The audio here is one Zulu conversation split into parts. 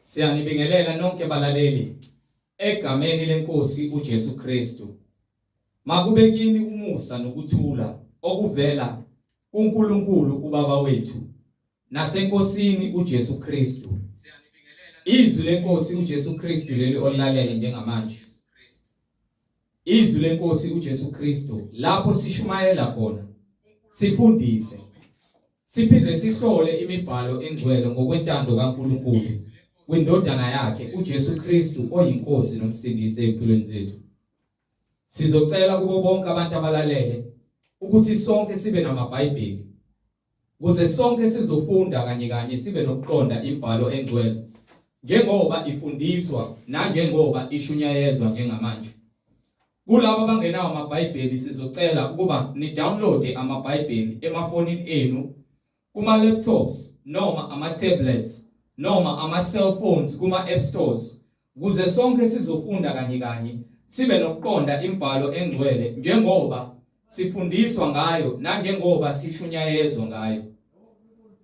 Siyanibingelela nonke balaleli egameni lenkosi uJesu Kristu. Makube kini umusa nokuthula okuvela kuNkulunkulu uBaba wethu naseNkosini uJesu Kristu. Izwi lenkosi uJesu Kristu leli olilalele njengamanje. Izwi lenkosi uJesu Kristu lapho sishumayela khona sifundise siphinde sihlole imibhalo engcwele ngokwentando kaNkulunkulu kwindodana yakhe uJesu Kristu oyinkosi nomsindisi ezimpilweni zethu. Sizocela kubo bonke abantu abalalele ukuthi sonke sibe namaBhayibheli Kuze sonke sizofunda kanye kanye sibe nokuqonda imbhalo engcwele njengoba ifundiswa nanjengoba ishunyayezwa njengamanje. Kulabo abangenawo amaBhayibheli sizocela ukuba ni-downloade amaBhayibheli emafonini enu, kuma-laptops noma ama-tablets noma ama-cell phones kuma-app stores Ukuze sonke sizofunda kanye kanye sibe nokuqonda imbhalo engcwele njengoba sifundiswa ngayo nanjengoba sishunyayezwa ngayo.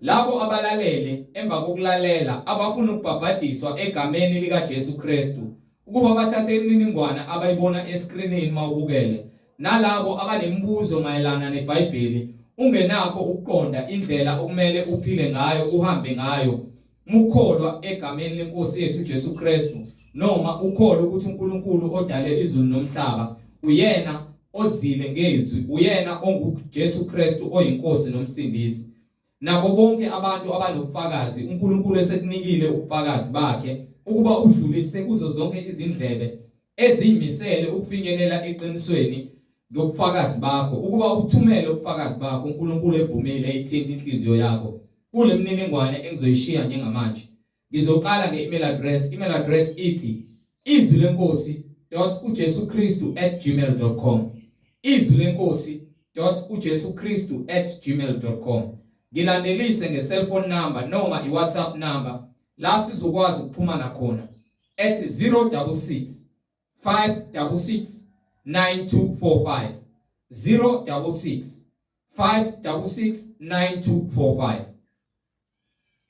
Labo abalalele emva kokulalela abafuna ukubhabhadiswa egameni likaJesu Kristu ukuba bathathe imininingwane abayibona eskrinini mawubukele nalabo abanemibuzo mayelana neBhayibheli ungenakho ukuqonda indlela okumele uphile ngayo uhambe ngayo Mukholwa egameni lenkosi yethu uJesu Kristu noma ukholwa ukuthi uNkulunkulu odale izulu nomhlaba uyena ozile ngezwi uyena onguJesu Kristu oyinkosi nomsindisi nabo bonke abantu abanobufakazi uNkulunkulu esekunikile ubufakazi bakhe ukuba udlulise kuzo zonke izindlebe eziyimisele ukufinyelela eqinisweni ngobufakazi bakho ukuba uthumele ubufakazi bakho uNkulunkulu evumile ithinta inhliziyo yakho kule mininingwane engizoyishiya njengamanje ngizoqala nge-email address email address ithi izwi lenkosi ujesuKristu@gmail.com izwi lenkosi ujesuKristu@gmail.com ngilandelise nge-cellphone number noma i-WhatsApp number la sizokwazi ukuxhumana khona at 066 566 9245 066 566 9245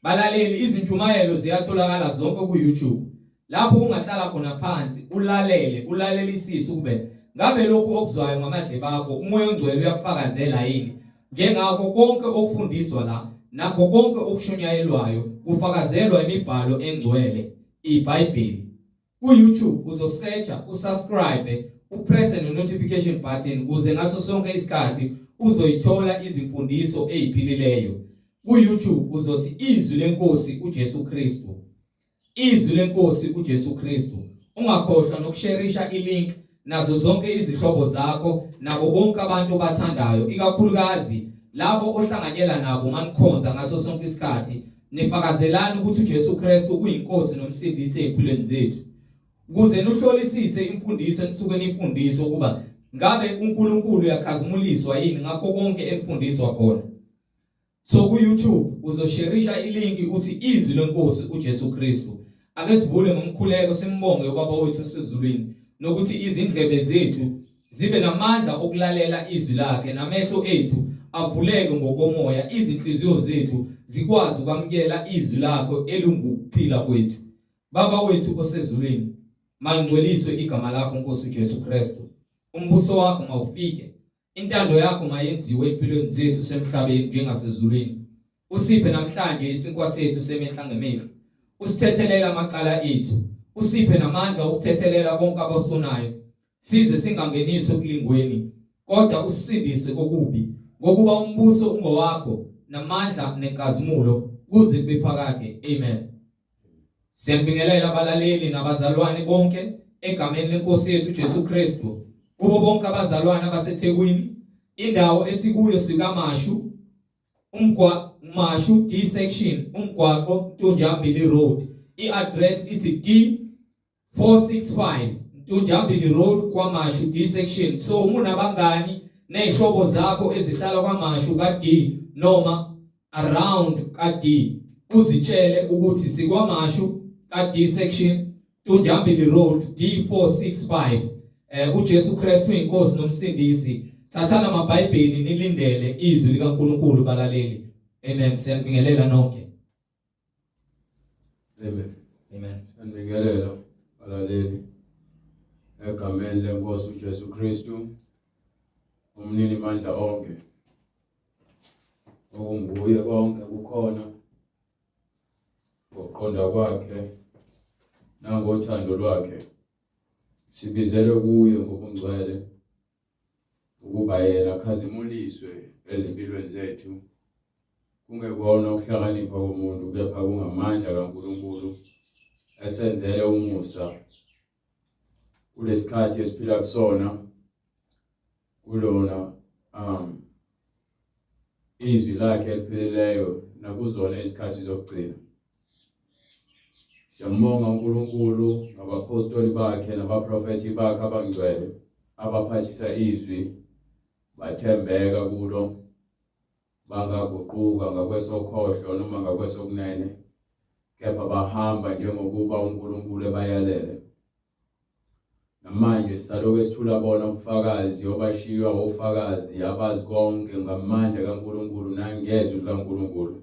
Balaleli izintshumayelo ziyatholakala zonke ku YouTube lapho ungahlala khona phansi ulalele ulalelisise ukube ngabe lokhu okuzwayo ngamadlebe akho umoya ongcwele uyakufakazela yini njengakho konke okufundiswa la nakho konke okushunyayelwayo kufakazelwa imibhalo engcwele iBhayibheli Ku-YouTube uzosearcha, usubscribe, upresse no-notification button ukuze ngaso sonke isikhathi uzoyithola izimfundiso eziphilileyo. Ku-YouTube uzothi izwi lenkosi uJesu Kristu. Izwi lenkosi uJesu Kristu. Ungakhohlwa nokusherisha ilink nazo zonke izihlobo zakho nabo bonke abantu obathandayo ikakhulukazi labo ohlanganyela nabo manikhonza ngaso sonke isikhathi nifakazelani ukuthi uJesu Kristu uyinkosi nomsindisi ezimpilweni zethu ukuze nihlolisise imfundiso enisuke nifundiswa ukuba ngabe uNkulunkulu uyakhazimuliswa yini ngakho konke enifundiswa khona So ku YouTube uzosherisha ilinki uthi izwi lenkosi uJesu Kristu. Ake sivule ngomkhuleko simbonge ubaba wethu osezulwini nokuthi izindlebe zethu zibe namandla okulalela izwi lakhe namehlo ethu avuleke ngokomoya izinhliziyo zethu zikwazi ukwamukela izwi lakho elingukuphila kwethu. Baba wethu osezulwini malingcweliswe igama lakho Nkosi uJesu Kristu. Umbuso wakho mawufike. Intando yakho mayenziwe empilweni zethu semhlabeni njengasezulwini. Usiphe namhlanje isinkwa sethu semihla ngemihla. Usithethelele amacala ethu. Usiphe namandla okuthethelela bonke abasonayo. Size singangeniswe ekulingweni, kodwa usisindise kokubi, ngokuba umbuso ungowakho namandla nenkazimulo kuze kube phakade. Amen. Siyabingelela abalaleli nabazalwane bonke egameni lenkosi yethu Jesu Kristu. Kubo bonke abazalwane abaseThekwini, indawo esikuyo sikaMashu, umgwa Mashu D section, umgwaqo Ntunjambili Road. I-address ithi D 465 Ntunjambili Road kwaMashu D section. So uma unabangani nezihlobo zakho ezihlala kwaMashu ka D noma around ka D uzitshele ukuthi sikwaMashu ka D section Ntunjambili Road D465. Eh uJesu Kristu inkosi nomsindisi. Thathana amaBhayibheli nilindele izwi likaNkuluNkulu balaleli. Amen. Siyabingelela nonke. Amen. Amen. Sanibingelela balaleli egameni lenkosi uJesu Kristu umnini mandla onke okunguye konke kukhona ngokuqonda kwakhe nangothando lwakhe sibizelwe kuye ngokungcwele ukuba yena akhazimuliswe ezimpilweni zethu kungekona ukuhlakanipha komuntu kepha kungamandla kaNkulunkulu esenzele umusa kulesikhathi esiphila kusona kulona um izwi lakhe elipheleleyo nakuzona izikhathi zokugcina. Siyambonga uNkulunkulu ngabaphostoli bakhe nabaprofethi bakhe abangcwele abaphathisa izwi bathembeka kulo bangaguquka ngakwesokhohlo noma ngakwesokunene kepha bahamba njengokuba uNkulunkulu ebayalele. Namanje sisalokhu esithula bona ubufakazi obashiywa ofakazi abazi konke ngamandla kaNkulunkulu nangezwi likaNkulunkulu.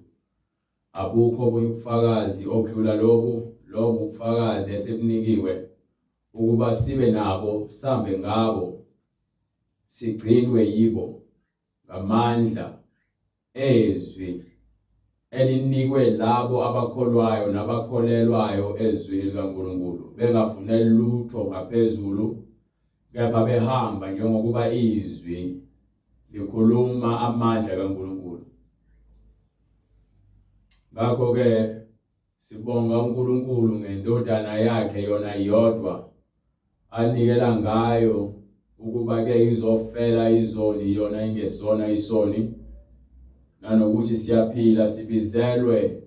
Abukho obunye ubufakazi obudlula lobu, lobu ubufakazi esibunikiwe ukuba sibe nabo, sambe ngabo, sigcinwe yibo ngamandla ezwi elinikwe labo abakholwayo nabakholelwayo ezwini likaNkulunkulu, bengafune lutho ngaphezulu, kepha behamba njengokuba izwi likhuluma amandla kaNkulunkulu. Ngakho-ke sibonga uNkulunkulu ngendodana yakhe yona yodwa anikela ngayo ukuba ke izofela izoni yona ingesona isoni nanokuthi siyaphila sibizelwe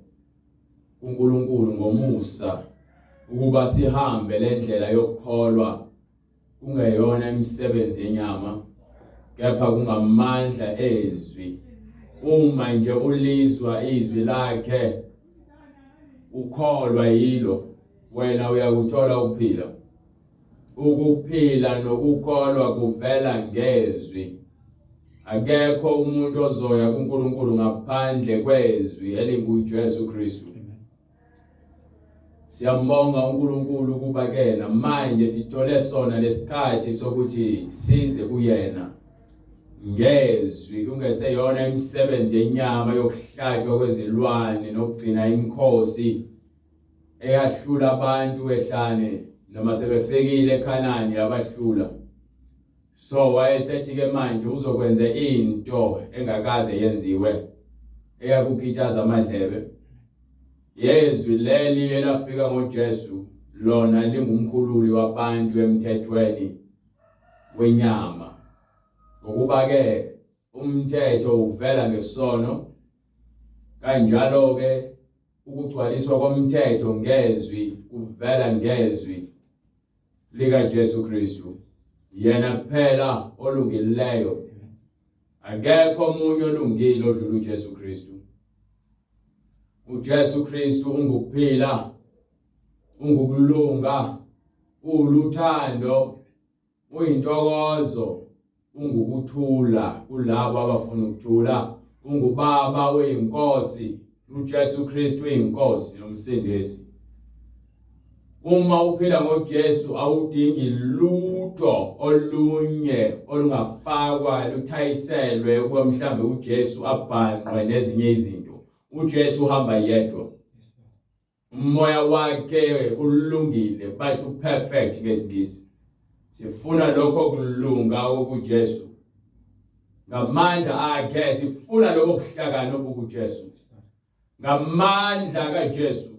kuNkulunkulu ngomusa ukuba sihambe lendlela yokukholwa kungeyona imisebenzi yenyama kepha kungamandla ezwi uma nje ulizwa izwi lakhe ukholwa yilo wena uyakuthola ukuphila ukuphila nokukholwa kuvela ngezwi akekho umuntu ozoya kuNkulunkulu ngaphandle kwezwi elinguJesu Kristu Siyambonga uNkulunkulu ukuba ke namanje sithole sona lesikhathi sokuthi size kuyena ngezwi kungeseyona imisebenzi yenyama yokuhlatshwa kwezilwane nokugcina imikhosi eyahlula abantu ehlane noma sebefikile eKhanani yabahlula So wayesethi ke manje uzokwenza into engakaze yenziwe eyakukitaza amadlebe yezwi leli elafika ngoJesu lona lingumkhululi wabantu emthethweni wenyama ngokuba ke umthetho uvela ngesono kanjalo ke ukugcwaliswa komthetho ngezwi kuvela ngezwi likaJesu Kristu yena kuphela olungileyo akekho omunye olungile odlula uJesu Kristu uJesu Kristu ungukuphila ungukulunga uluthando Uyintokozo, ungukuthula kulabo abafuna ukuthula, ungubaba uyinkosi, uJesu Kristu uyinkosi nomsindisi. Uma uphila ngoJesu awudingi lutho olunye olungafakwa luthayiselwe ukuba mhlambe uJesu abhanqwe nezinye izinto. uJesu uhamba yedwa. Umoya wakhe ulungile bathi uperfect ngesingisi. Sifuna lokho kulunga okuJesu. Ngamandla akhe sifuna lokho kuhlakana obukuJesu. Ngamandla kaJesu.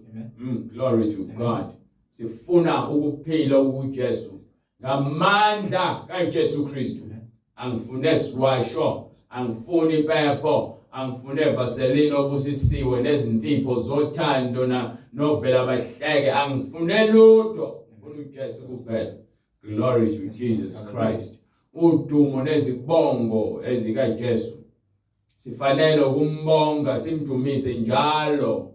Glory to God. Sifuna ukuphila okukuJesu. Ngamandla kaJesu Kristu. Angifune siwasho, angifuni impepho, angifune vaseline obusisiwe nezinsipho zothando na novela bahleke, angifune lutho. Ngifuna uJesu kuphela. Glory to Jesus Christ. Udumo nezibongo ezikaJesu. Sifanele ukumbonga simdumise njalo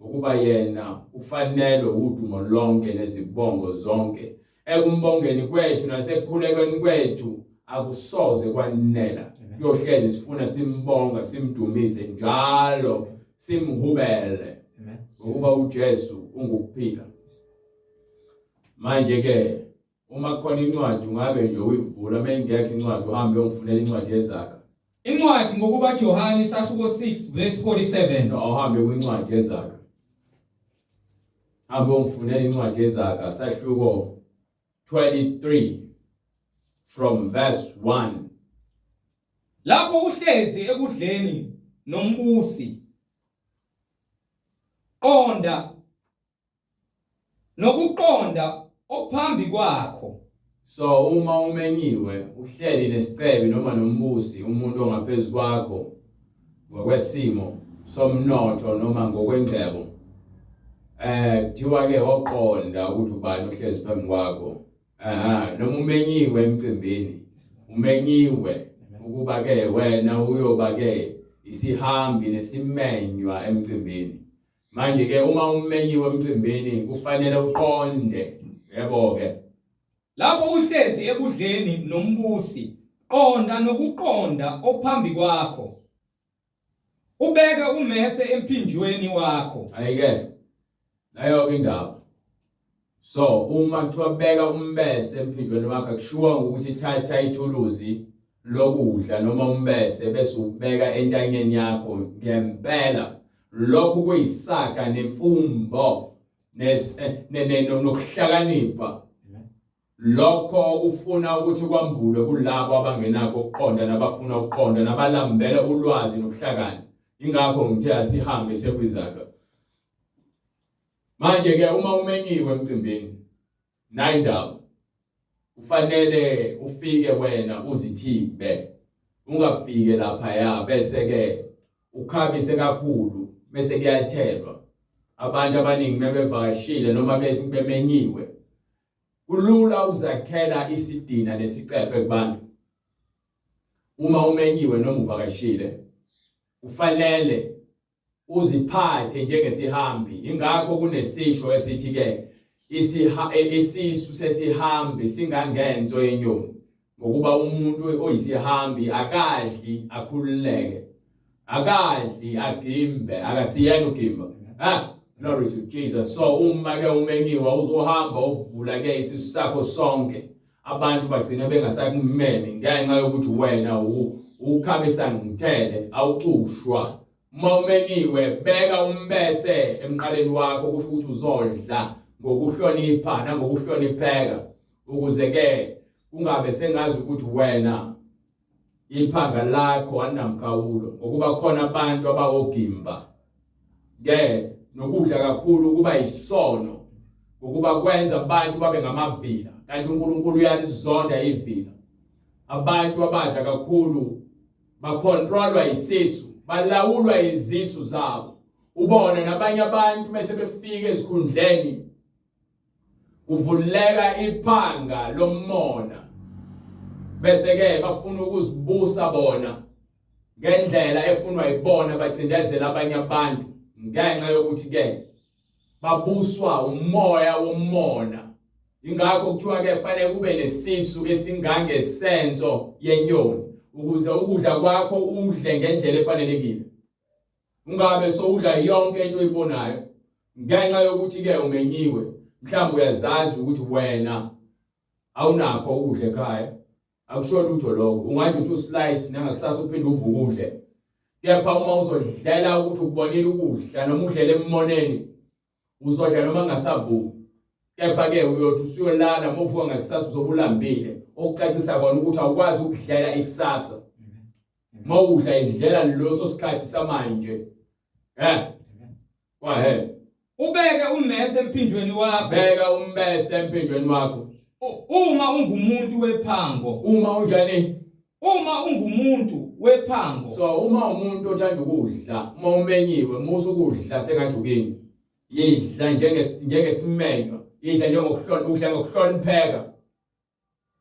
ngokuba yena ufanelwe udumo lonke nezibongo zonke. Ekumbongeni kwethu nasekukhulekweni kwethu akusoze kwanela. Kuyohlezi sifuna simbonga simdumise njalo simhubele ngokuba uJesu ungukuphila. Manje ke uma kukhona incwadi ungabe nje uyivula, uma ingekho incwadi uhambe uyongifunela incwadi yeZaga. Incwadi ngokukaJohane isahluko 6 verse 47. No, awuhambe kwincwadi yeZaga. Hambe uyongifunela incwadi yeZaga sahluko 23 from verse 1. Lapho uhlezi ekudleni nombusi, qonda nokuqonda okuphambi kwakho. So uma umenyiwe uhleli nesicebi noma nombusi umuntu ongaphezu kwakho ngokwesimo somnotho noma ngokwengcebo kuthiwa ke oqonda ukuthi ubani ohlezi phambi kwakho aha noma umenyiwe emcimbini umenyiwe ukuba ke wena uyoba ke isihambi nesimenywa emcimbini. Manje ke uma umenyiwe emcimbini kufanele uqonde yebo ke. Lapho uhlezi ekudleni nombusi, qonda nokuqonda ophambi kwakho. Ubeke umese emphinjweni wakho. Ayike. Nayo ke indaba. So uma kuthiwa beka umbese emphinjweni wakho akushiwo ukuthi thatha ithuluzi lokudla noma umbese bese ubeka entanyeni yakho ngempela. Lokhu kuyisaga nemfumbo nokuhlakanipha. Lokho kufuna ukuthi kwambulwe kulabo abangenakho ukuqonda nabafuna ukuqonda nabalambele ulwazi nobuhlakani. Ingakho ngithe asihambe sekwizaga. Manje ke uma umenyiwe emcimbini nayi indaba kufanele ufike wena uzithibe ungafike lapha ya bese ke ukhabise kakhulu bese kuyathelwa abantu abaningi mebevakashile noma bemenyiwe kulula ukuzakhela isidina nesicefe kubantu uma umenyiwe noma uvakashile kufanele uziphathe njengesihambi. Ingakho kunesisho esithi ke isisu sesihambi singangenso yenyoni, ngokuba umuntu oyisihambi akadli akhululeke, akadli agimbe, akasiyena ugimba. Ah, glory to Jesus. So uma ke umenyiwa uzohamba uvula ke isisu sakho sonke, abantu bagcina bengasakumemi ngenxa yokuthi wena ukhamisa ngithele awucushwa. Uma umenyiwe beka umbese emqaleni wakho, kusho ukuthi uzodla ngokuhlonipha nangokuhlonipheka, ukuze ke kungabe sengazi ukuthi wena iphanga lakho alinamkhawulo, ngokuba khona abantu abawogimba ke nokudla kakhulu kuba isono, ngokuba kwenza abantu babe ngamavila, kanti uNkulunkulu uyalizonda ivila. Abantu abadla kakhulu bakhontrolwa isisu, balawulwa izisu zabo. Ubona nabanye abantu bese befika ezikhundleni kuvuleka iphanga lomona, bese ke bafuna ukuzibusa bona ngendlela efunwa yibona, bacindezela abanye abantu ngenxa yokuthi ke babuswa umoya womona. Ingakho kuthiwa ke fanele kube nesisu esingangesenso yenyoni ukuze ukudla kwakho udle ngendlela efanelekile, ungabe sowudla yonke into oyibonayo ngenxa yokuthi ke umenyiwe. Mhlawumbe uyazazi ukuthi wena awunakho ukudla ekhaya, akusho lutho lokho, ungadla uthi uslice nangakusasa uphinde uvuke udle. Kepha uma uzodlela ukuthi ukubonile ukudla noma udlela emoneni, uzodla noma ungasavumi, kepha ke uyothi usuyolala uma uvuka ngakusasa uzobulambile, okucacisa kona ukuthi awukwazi ukudlela ikusasa. Uma udla idlela leso sikhathi samanje. Kwahe. Ubeke ummese emphinjweni wakho. Beka ummese emphinjweni wakho. Uma ungumuntu wephango. Uma unjani? Uma ungumuntu wephango. So uma umuntu othanda ukudla, uma umenyiwe, musa ukudla sengathi ukini. Yidla njengesimenywa, yidla njengokuhlonipha, udla ngokuhlonipheka.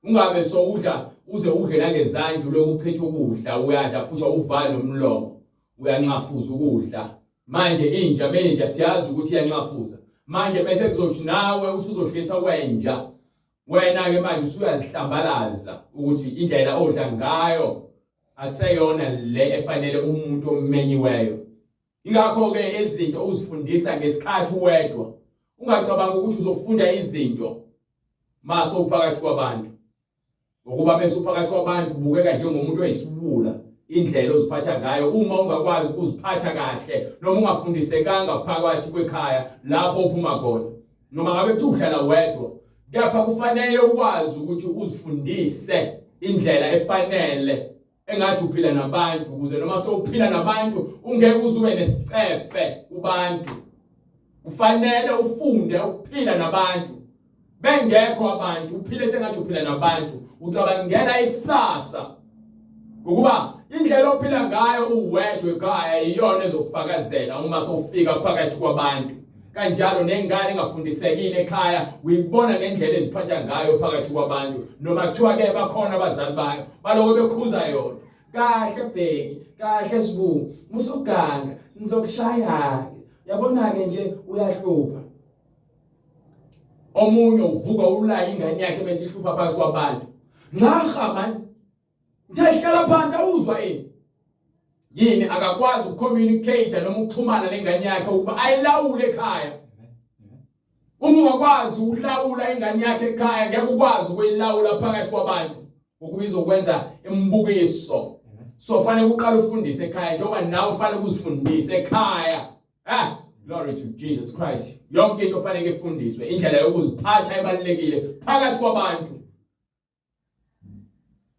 Ungabe sowudla uze udle nangezandla uloku uchitha ukudla, uyadla futhi awuvali nomlomo, uyanxafuza ukudla. Manje inja meyidla siyazi ukuthi iyanxafuza. Manje bese kuzothi nawe usuzodlisa kwenja. Wena ke manje usuyazihlambalaza ukuthi indlela odla ngayo akuseyona le efanele umuntu omenyiweyo. Ingakho ke izinto uzifundisa ngesikhathi uwedwa. Ungacabanga ukuthi uzofunda izinto. Mase uphakathi kwabantu. Ngokuba bese uphakathi kwabantu ubukeka njengomuntu oyisiwula indlela oziphatha ngayo uma ungakwazi ukuziphatha kahle noma ungafundisekanga phakathi kwekhaya lapho uphuma khona noma ngabe kuthiwa uhlala wedwa kepha kufanele ukwazi ukuthi uzifundise indlela efanele engathi uphila nabantu ukuze noma sewuphila nabantu ungeke uze ube nesicefe kubantu kufanele ufunde ukuphila nabantu bengekho abantu uphile sengathi uphila nabantu ucabangela ikusasa ngokuba indlela ophila ngayo uwedwa ekhaya iyona ezokufakazela uma sewufika phakathi kwabantu kanjalo nengane engafundisekile ekhaya uyibona ngendlela eziphatha ngayo phakathi kwabantu noma kuthiwa ke bakhona abazali bayo baloko bekhuza yona kahle bheki kahle sibu musuganga ngizokushaya ke yabona ke nje uyahlupha omunye uvuka ulaya ingane yakhe bese ihlupha phansi kwabantu nxaha man Ngithe hlala phansi awuzwa yini? Yini akakwazi ukucommunicate noma ukuxhumana nengane yakhe ukuba ayilawule ekhaya. Uma ungakwazi ukulawula ingane yakhe ekhaya ngeke ukwazi ukuyilawula phakathi kwabantu ngokuba izokwenza imibukiso. So fanele uqale ufundise ekhaya njengoba nawe fanele ukuzifundise ekhaya. Ah, glory to Jesus Christ. Yonke into fanele ifundiswe, indlela yokuziphatha ebalulekile phakathi kwabantu.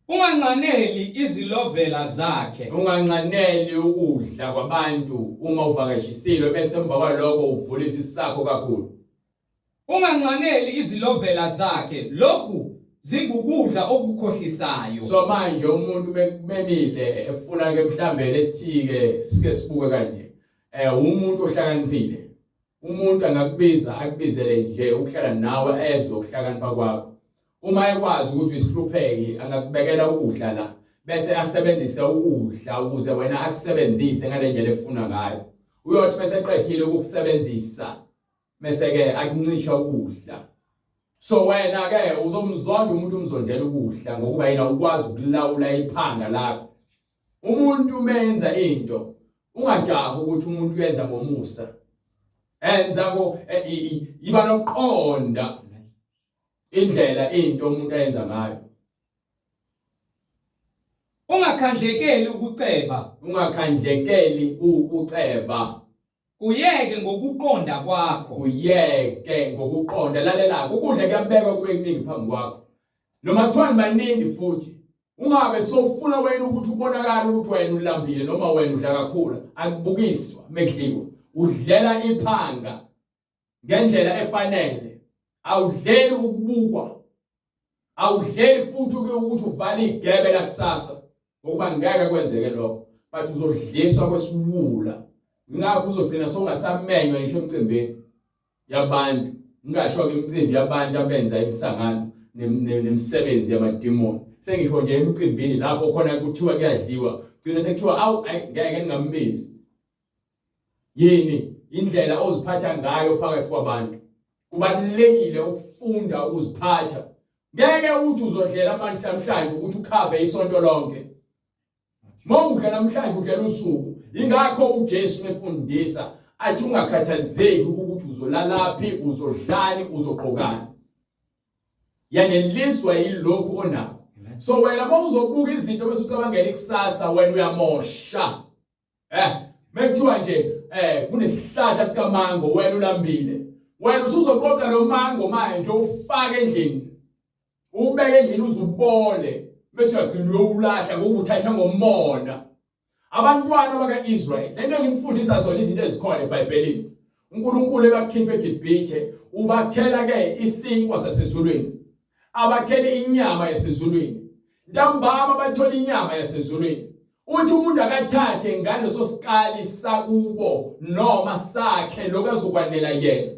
Unganxaneli izilovela zakhe. Unganxaneli ukudla kwabantu uma uvakashisilwe bese emva kwaloko uvula isisu sakho kakhulu. Unganxaneli izilovela zakhe, lokhu zingukudla okukhohlisayo. So manje umuntu mekumemile efuna ke mhlambe lethike sike sibuke kanje. Eh umuntu ohlakaniphile. Umuntu angakubiza akubizele nje ukuhlala nawe ezwe ukuhlakanipha kwakho. Uma ekwazi ukuthi uyisihlupheki angakubekela ukudla la bese asebenzise ukudla ukuze wena akusebenzise ngale ndlela efuna ngayo. Uyothi bese eqedile ukukusebenzisa bese ke akuncisha ukudla. So wena ke uzomzonda umuntu umzondela ukudla ngokuba yena ukwazi ukulawula iphanga lakho. Umuntu menza into ungajahi ukuthi umuntu uyenza ngomusa. Enza ko e, iba nokuqonda indlela into umuntu ayenza ngayo. Ungakhandlekeli ukuceba. Ungakhandlekeli ukuceba. Kuyeke ngokuqonda kwakho. Kuyeke ngokuqonda. Lalela, ukudla kuyabekwa kube kuningi phambi kwakho. Noma kuthiwa baningi futhi. Ungabe sowufuna wena ukuthi ubonakale ukuthi wena ulambile noma wena udla kakhulu. Akubukiswa mekudliwa. Udlela iphanga ngendlela efanele. Awudleli ukubukwa. Awudleli futhi ukuthi uvale igebe lakusasa ngokuba ngeke kwenzeke lokho. But uzodliswa kwesiwula. Ngakho uzogcina sowungasamenywa ngisho emcimbini yabantu. Ngingasho ke imicimbi yabantu abenza imisangano nemisebenzi yamadimoni. Sengisho nje emicimbini lapho khona kuthiwa kuyadliwa. Gcina sekuthiwa awu ayi ngeke ningambizi. Yini indlela oziphatha ngayo phakathi kwabantu? Kubalulekile ukufunda ukuziphatha. Ngeke uthi uzodlela amandla namhlanje ukuthi ukhave isonto lonke. Mawudla namhlanje udlela usuku. Ingakho uJesu mefundisa athi ungakhathazeki ukuthi uzolalaphi, uzodlani, uzogqokani. Yaneliswa yilokhu onakho. So wena mawuzobuka izinto bese ucabangela ikusasa wena uyamosha. Eh, mekuthiwa nje eh kunesihlahla sikamango wena ulambile. Wena usuzoqoqa lo mango manje ufake endlini. Ubeke endlini uzubole bese uyagcina uyowulahla ngoba uthatha ngomona. Abantwana baka-Israyeli lento engimfundisa zona izinto ezikhona eBhayibhelini. uNkulunkulu ebakhipha eGibhithe ubakhela ke isinkwa sasezulwini. Abakhele inyama yasezulwini. Ntambama bathola inyama yasezulwini. Uthi umuntu akathathe ngaleso sikali sakubo noma sakhe lokho azokwanela yena.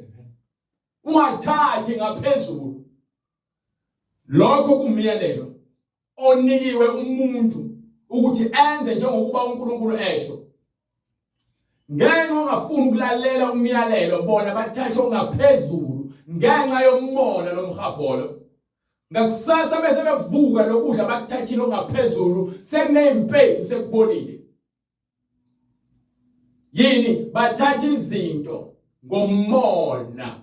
Ungathathi ngaphezulu. Lokho kumyalelo onikiwe umuntu ukuthi enze njengokuba uNkulunkulu esho. Ngenxa ongafuni ukulalela umyalelo bona bathathe ongaphezulu ngenxa yomona nomhabholo. Ngakusasa bese bevuka lokudla bakuthathile ongaphezulu sekunezimpethu sekubolile. Yini bathatha izinto ngomona.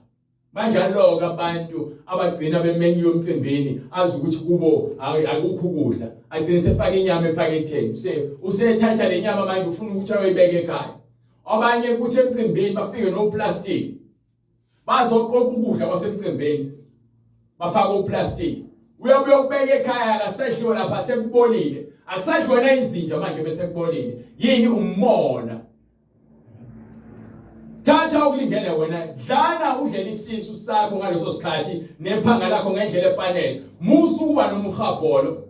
Banjalo-ke abantu abagcina bemenyiwe emcimbini azi ukuthi kubo akukho ukudla agcine sefaka inyama ephaketheni usethatha le nyama manje ufuna ukuthi ayoyibeka ekhaya. Abanye kuthi emcimbini bafike noplastic bazoqoqa ukudla kwasemcimbini bafake uplastic uyabuya ukubeka ekhaya akasadliwa lapha sekubolile akusadliwa nezinja manje bese kubolile yini umona Thatha okulingene wena dlana udlela isisu sakho ngaleso sikhathi nephanga lakho ngendlela efanele musu kuba nomhagolo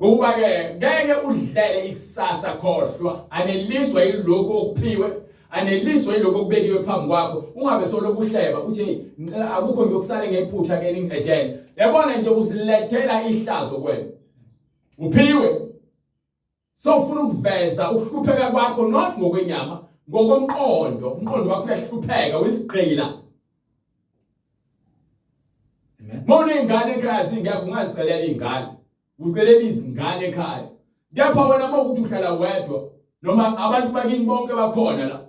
ngokuba ke ngeke udlele ikusasa khohlwa aneliswa yilokho okuphiwe aneliswa yilokho okubekiwe phambi kwakho ungabe soloku uhleba uthi hey ngicela akukho nje okusale ngephutha ke ningedele yabona nje uzilethela ihlazo kwena uphiwe So ufuna ukuveza ukuhlupheka kwakho not ngokwenyama, ngokomqondo. Umqondo wakho uyahlupheka, uyisigqila. Amen. Mona ingane ekhaya zingekho ungazicelela izingane. Ucelela izingane ekhaya. Kepha wena uma ukuthi uhlala wedwa noma abantu bakini bonke bakhona la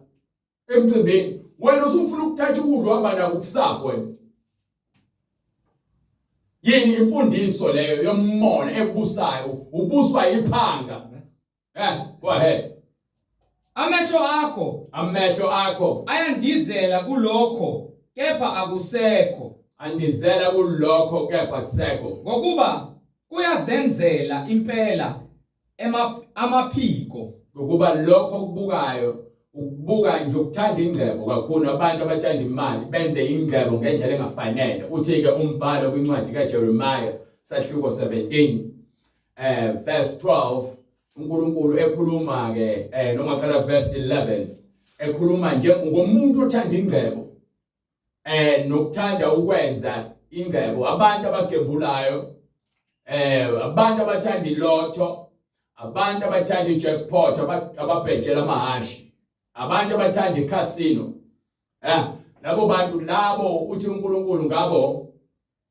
emcimbini wena usufuna ukuthatha ukudla uhamba nako kusapho wena yini imfundiso leyo yomona ekubusayo ubuswa iphanga eh go ahead amehlo akho amehlo akho ayandizela kulokho kepha akusekho andizela kulokho kepha akusekho ngokuba kuyazenzela impela amaphiko ngokuba lokho okubukayo ukubuka nje ukuthanda ingcebo kakhulu abantu abathanda imali benze ingcebo ngendlela engafanele uthi-ke umbhalo kwincwadi kaJeremiah sahluko 17 eh verse 12 uNkulunkulu ekhuluma ke eh noma qala verse 11 ekhuluma nje ngomuntu othanda ingcebo eh nokuthanda ukwenza ingcebo abantu abagembulayo eh abantu abathanda ilotho abantu abathanda ijackpot ababhejela amahashi abantu abathanda icasino eh labo bantu labo uthi uNkulunkulu ngabo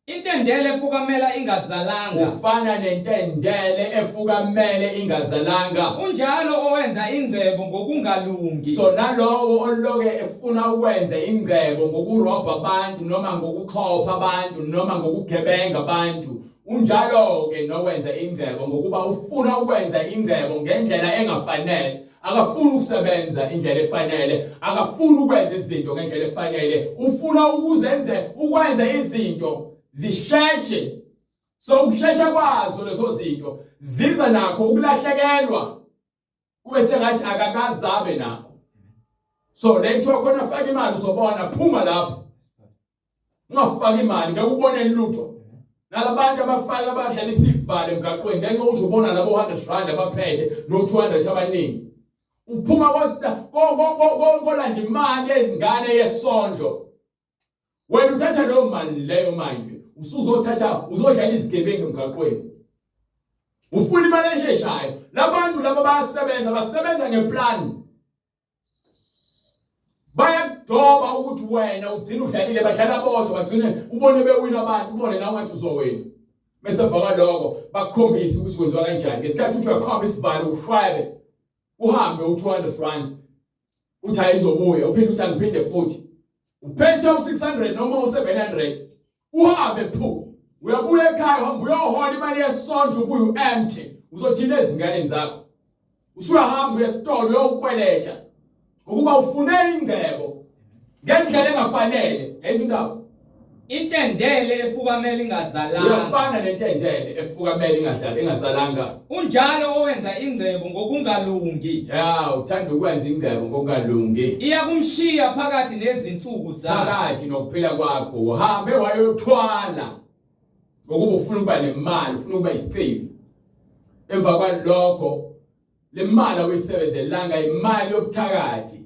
Intendele efukamela ingazalanga. Ufana nentendele efukamele ingazalanga. Unjalo owenza ingcebo ngokungalungi. So nalowo oloke efuna ukwenza ingcebo ngokurobha abantu noma ngokuxhopha abantu noma ngokugebenga abantu unjalo ke nowenza ingcebo ngokuba ufuna ukwenza ingcebo ngendlela engafanele. Akafuni ukusebenza indlela efanele, akafuni ukwenza izinto ngendlela efanele, ufuna ukuzenze ukwenza izinto zisheshe. So ukushesha kwazo lezo zinto ziza nakho ukulahlekelwa kube sengathi akakazabe nakho. So le kuthiwa khona faka imali uzobona phuma lapho. Ungafaki imali ngeke ubone lutho. Nalabantu abafaka abadlala isivalo emgaqweni ngenxa yokuthi ubona labo 100 rand abaphethe no 200 abaningi. Uphuma kolanda imali yezingane yesondlo. Wena uthatha leyo mali leyo manje usuzothatha uzodlala izigebengu emgaqweni. Ufuna imali esheshayo. Labantu laba bayasebenza basebenza ngeplan. Bayakudoba ukuthi wena ugcina udlalile badlala bodwa bagcine ubone bewina abantu ubone nawe ngathi uzowina. Bese emva kwaloko bakukhombise ukuthi kwenziwa kanjani. Ngesikhathi uthi uyakhomba isivalo ushwabe uhambe u-200 rand uthi ayizobuya uphinde uthi angiphinde futhi uphethe u-600 noma u-700 uhambe phu uyabuya ekhaya uhamba uyohola imali yesondlo ubuye u-empty uzothini ezinganeni zakho usuyahamba uye esitolo uyokweleta ngokuba ufune ingcebo ngendlela engafanele yayiza indaba Intendele efukamela ingazalanga. Uyafana nentendele efukamela ingadlali ingazalanga. Unjalo owenza ingcebo ngokungalungi. Ya, uthanda ukwenza ingcebo ngokungalungi. Iyakumshiya phakathi nezinsuku zakhe. Phakathi nokuphila kwakho uhambe wayothwala ngokuba ufuna ukuba nemali, ufuna ukuba isicebi. Emva kwalokho le mali awuyisebenzelanga imali yobuthakathi.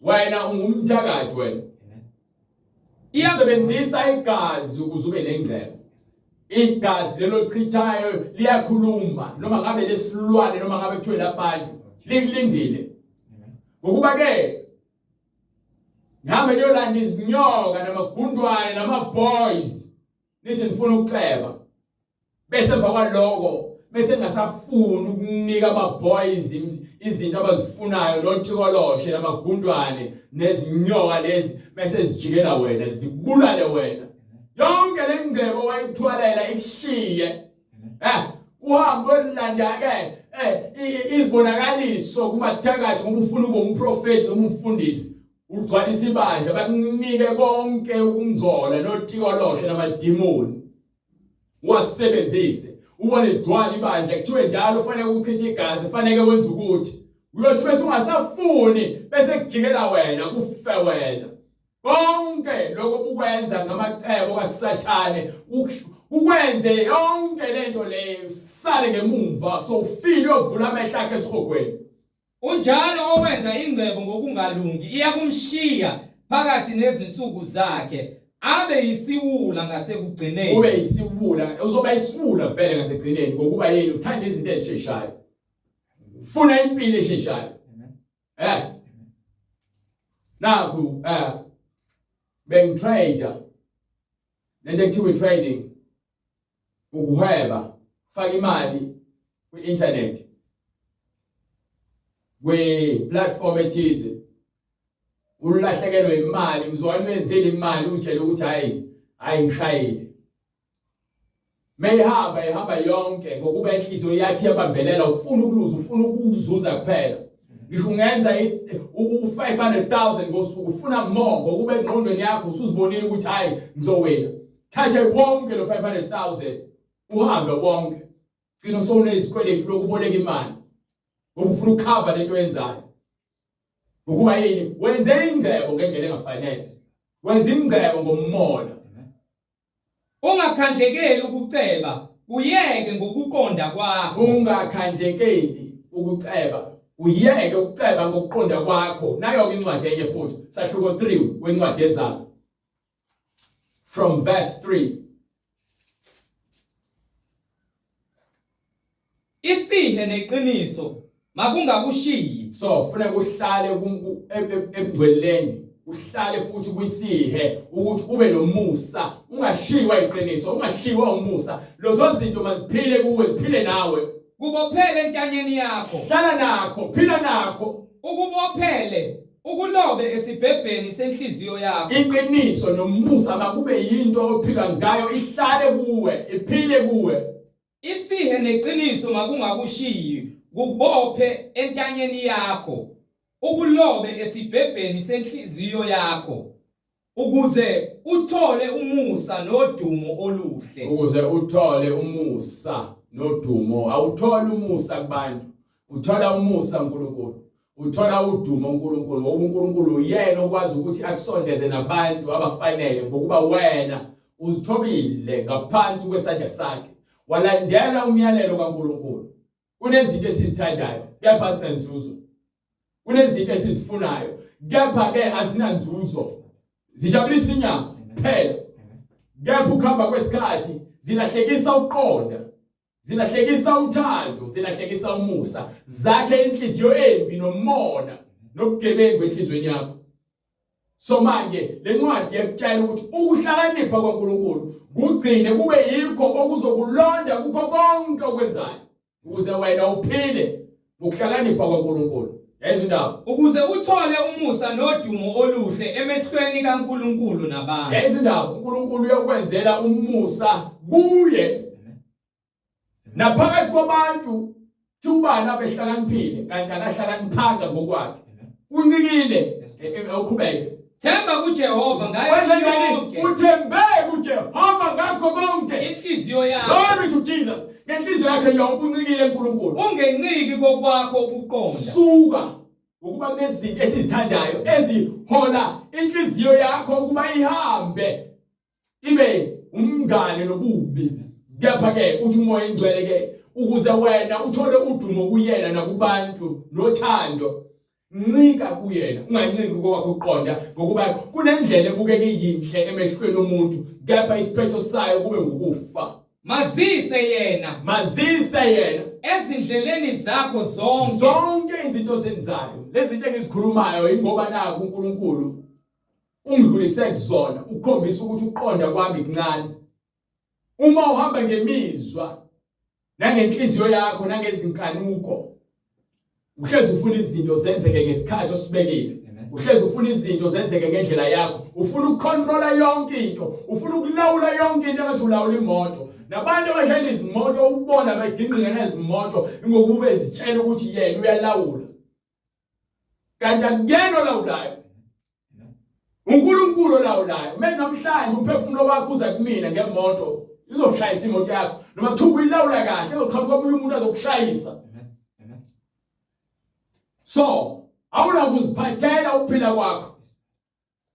Wena ungumthakathi wena. Iyasebenzisa igazi ukuze ube nengcebo. Igazi lelo lichithayo liyakhuluma noma ngabe lesilwane noma ngabe kuthiwe labantu likulindile. Ngokuba ke ngihambe niyolanda izinyoka namagundwane nama boys nithi nifuna ukuceba. Bese emva kwaloko bese ngasafuni ukunika ama boys izinto abazifunayo notikoloshe namagundwane nezinyoka lezi bese zijikela wena zikubulale wena yonke lengcebo wayithwalela ikushiye eh uhambe olanda ke eh izibonakaliso kumathakathi ngoba ufuna ube umprofeti noma umfundisi ugcwalisa ibandla bakunike konke ukungcola notikoloshe namadimoni uwasebenzise ubone ligcwala ibandla kuthiwe njalo ufanele uchithe igazi fanele wenze ukuthi uyothi bese ungasafuni bese kujikela wena kufe wena konke lokho ukwenza ngamacebo kaSathane ukwenze yonke lento leyo sale ngemumva sowufile uyovula amehlo akhe esihogweni Unjalo owenza ingcebo ngokungalungi iyakumshiya phakathi nezinsuku zakhe abe yisiwula ngasekugcineni. Ube yisiwula, uzoba isiwula vele ngasekugcineni ngokuba yini uthanda izinto ezisheshayo. Ufuna impilo esheshayo. Eh. Nakhu eh bengitrader. Lento ekuthiwa trading ukuhweba faka imali kwi-internet kwi-platform ethize ulahlekelwe imali mzwane uyenzile imali uzitshela ukuthi hayi hayi ngishayile meyihamba ihamba yonke ngokuba inhliziyo yakhe iyabambelela ufuna ukuluza ufuna ukuzuza kuphela ngisho ungenza u-500,000 ngosuku ufuna more ngokuba engqondweni yakho usuzibonile ukuthi hayi ngizowina thatha wonke lo 500,000 uhambe wonke gcina sowunezikweletu lokuboleka imali ngoba ufuna ukukhava lento oyenzayo ngokuba yini wenze ingcebo ngendlela engafanele wenza ingcebo ngomona Ungakhandlekeli ukuceba, kuyeke ngokuqonda kwakho. Ungakhandlekeli ukuceba, uyeke ukuceba ngokuqonda kwakho. Nayo-ke incwadi enye futhi, sahluko 3 wencwadi yeZaga. From verse 3. Isihe neqiniso makungakushiyi. So funeka uhlale ebungcweleni, uhlale futhi kwisihe ukuthi ube nomusa, ungashiywa iqiniso, ungashiywa umusa. Lezo zinto maziphile kuwe, ziphile nawe. Kubophele entanyeni yakho. Hlala nakho, phila nakho. Ukubophele ukulobe esibhebheni senhliziyo yakho. Iqiniso nomusa makube yinto ophila ngayo, ihlale kuwe, iphile kuwe. Isihe neqiniso makungakushiyi, kubophe entanyeni yakho, ukulobe esibhebheni senhliziyo yakho, ukuze uthole umusa nodumo oluhle. Ukuze uthole umusa nodumo. Awutholi umusa kubantu, uthola umusa uNkulunkulu. Uthola udumo uNkulunkulu ngoba uNkulunkulu uyena okwazi ukuthi akusondeze nabantu abafanele ngokuba wena uzithobile ngaphansi kwesandla sakhe walandela umyalelo kaNkulunkulu. Kunezinto esizithandayo kepha azinanzuzo. Kunezinto esizifunayo kepha ke azinanzuzo. Zijabulisa inyama kuphela. Kepha ukuhamba kwesikhathi zilahlekisa ukuqonda. Zilahlekisa uthando, zilahlekisa umusa, zakhe inhliziyo embi nomona nobugebengu enhlizweni yakho. So manje lencwadi yakutshela ukuthi ukuhlakanipha kwaNkulunkulu kugcine kube yikho okuzokulonda kukho konke okwenzayo ukuze wena uphile ngokuhlakanipha kwaNkulunkulu. Yayizwa indaba. Ukuze uthole umusa nodumo oluhle emehlweni kaNkulunkulu nabantu. Yayizwa indaba. uNkulunkulu uyokwenzela umusa kuye naphakathi kwabantu ubani abehlakaniphile kanti akahlakaniphanga ngokwakhe uncikile e, e, uqhubeke Themba kuJehova ngayo yonke. Uthembe kuJehova ngakho konke. Inhliziyo yakho. Glory to Jesus. Ngenhliziyo yakhe yonke uncikile uNkulunkulu. Ungenciki kokwakho ukuqonda. Suka ukuba kunezinto esizithandayo ezihola inhliziyo yakho ukuba ihambe ibe umngane nobubi kepha ke uthi umoya ingcwele ke ukuze wena uthole udumo kuyena nakubantu nothando ncika kuyena unganciki kokwakho ukuqonda ngokuba kunendlela ebukeka iyinhle emehlweni omuntu kepha isiphetho sayo kube ngukufa mazise yena mazise yena ezindleleni zakho zonke zonke izinto ozenzayo lezi zinto engizikhulumayo ingoba naku uNkulunkulu ungidlulise kuzona ukukhombisa ukuthi ukuqonda kwami kuncane uma uhamba ngemizwa Nangenhliziyo yakho nangezinkanuko. Uhlezi ufuna izinto zenzeke ngesikhathi osibekile. Uhlezi ufuna izinto zenzeke ngendlela yakho. Ufuna ukucontrola yonke into. Ufuna ukulawula yonke into engathi ulawula imoto. Nabantu abashayela izimoto ubona begingqika nezimoto ngokuba ezitshela ukuthi yena uyalawula. Kanti akuyena olawulayo. uNkulunkulu olawulayo. Manje namhlanje umphefumulo wakho uza kumina ngemoto izoshayisa imoto yakho noma kuthiwa uyilawula kahle uzoqhamuka omunye umuntu azokushayisa. So awunakuziphathela ukuphila kwakho.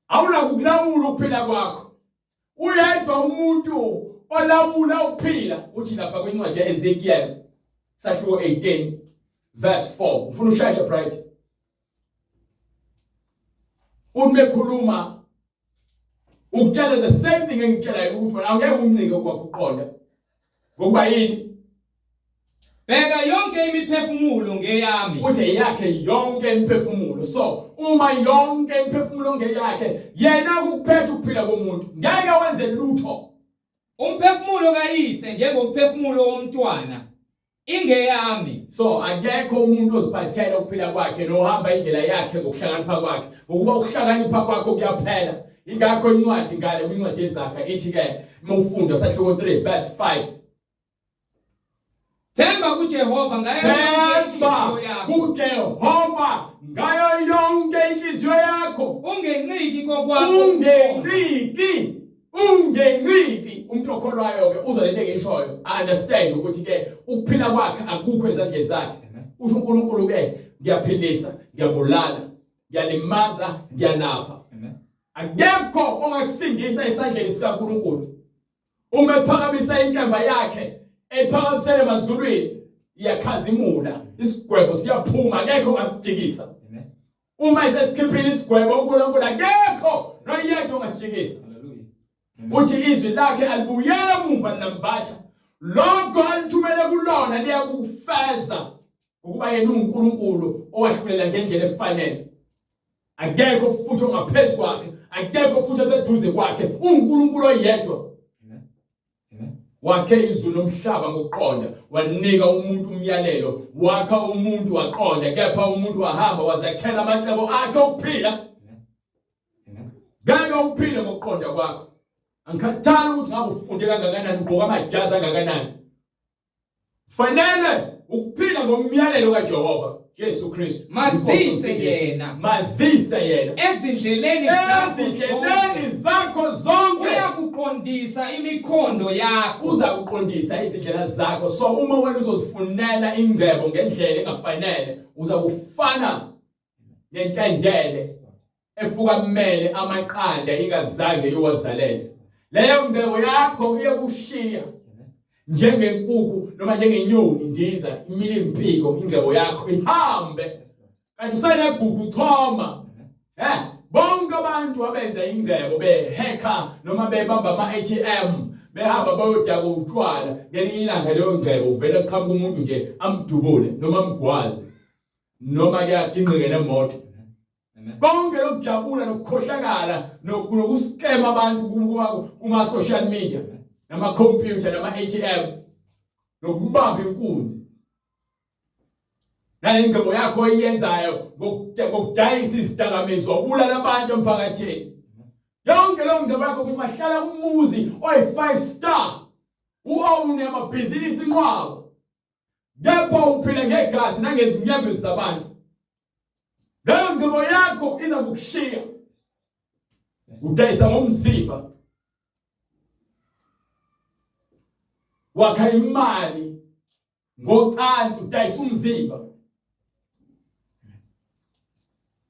Awunakukulawula ukuphila kwakho. Uyedwa umuntu olawula ukuphila. Uthi lapha kwincwadi ya-Ezekiel sahluko 18 verse 4. Ngifuna usheshe bright. Uma ekhuluma ukutshela the same thing engitshelayo ukuthi wena angeke uncike kwakho uqonda. Ngokuba yini? Bheka yonke imiphefumulo ngeyami. Uthi eyakhe yonke imiphefumulo. So uma yonke imiphefumulo ngeyakhe, yena ukuphethe ukuphila komuntu. Ngeke wenze lutho. Umphefumulo kayise njengomphefumulo womntwana ingeyami. So akekho umuntu oziphathela ukuphila kwakhe nohamba indlela yakhe ngokuhlakanipha kwakhe, ngokuba ukuhlakanipha kwakho kuyaphela. Ingakho incwadi ngale kwincwadi yeZaga ithi ke uma ufunda sahluko 3 verse 5 Themba kuJehova ngayo yonke Themba inhliziyo yakho. kuJehova ngayo yonke inhliziyo yakho. Ungenciki kokwakho. Ungenciki, ungenciki. Umuntu okholwayo ke uzwa lento engiyishoyo, understand ukuthi ke ukuphila kwakhe akukho ezandleni zakhe. Usho uNkulunkulu ke ngiyaphilisa, ngiyabulala, ngiyalimaza, ngiyalapha. Akekho ongakusindisa esandleni sikaNkulunkulu. Uma ephakamisa inkemba yakhe eyiphakamisele emazulwini iyakhazimula, isigwebo siyaphuma, akekho ongasijikisa. Uma esesikhiphile isigwebo uNkulunkulu akekho noyedwa ongasijikisa. Uthi izwi lakhe alibuyela emuva lilambatha, lokho alithumele kulona liyakufeza, ngokuba yena uNkulunkulu owahlulela ngendlela efanele. Akekho futhi ongaphezu kwakhe, akekho futhi oseduze kwakhe, uNkulunkulu oyedwa. Wakhe izulu nomhlaba ngokuqonda, wanika umuntu umyalelo, wakha umuntu waqonda, kepha umuntu wahamba wazakhela amacebo akhe okuphila. Ngeke uphile ngokuqonda kwakho. Angikhathali ukuthi ngabe ufunde kangakanani, ugqoka amajazi angakanani. Fanele ukuphila ngomyalelo kaJehova Jesu Kristu. Mazise yena. Mazise yena. Ezindleleni ezindleleni zakho zonke. Uyakuqondisa imikhondo yakho. Uza kuqondisa izindlela zakho. So uma wena uzozifunela ingcebo ngendlela engafanele, uza kufana nentendele efukamele amaqanda ingazange iwazalele. Leyo ngcebo yakho iyokushiya njengenkukhu noma njengenyoni indiza imile impiko ingcebo yakho ihambe kanti usanegugu uchoma eh bonke abantu abenza ingcebo behacka noma bebamba ama-ATM behamba bayodaka utshwala ngelinye ilanga leyo ngcebo uvele kuqhamuka umuntu nje amdubule noma amgwaze noma kuyagingqike nemoto konke lokujabula nokukhohlakala nokuskema abantu kuma social media nama computer nama ATM nokubamba inkunzi nalengcebo yakho oyenzayo ngokudayisa izidakamizwa ubulala abantu emphakathini yonke leyo ngcebo yakho ukuthi bahlala kumuzi oyi-five star u-owne amabhizinisi inqwaba kepha uphila ngegazi nangezinyembezi zabantu leyo ngcebo yakho iza kukushiya udayisa ngomzimba wakha imali ngocansi udayisa umzimba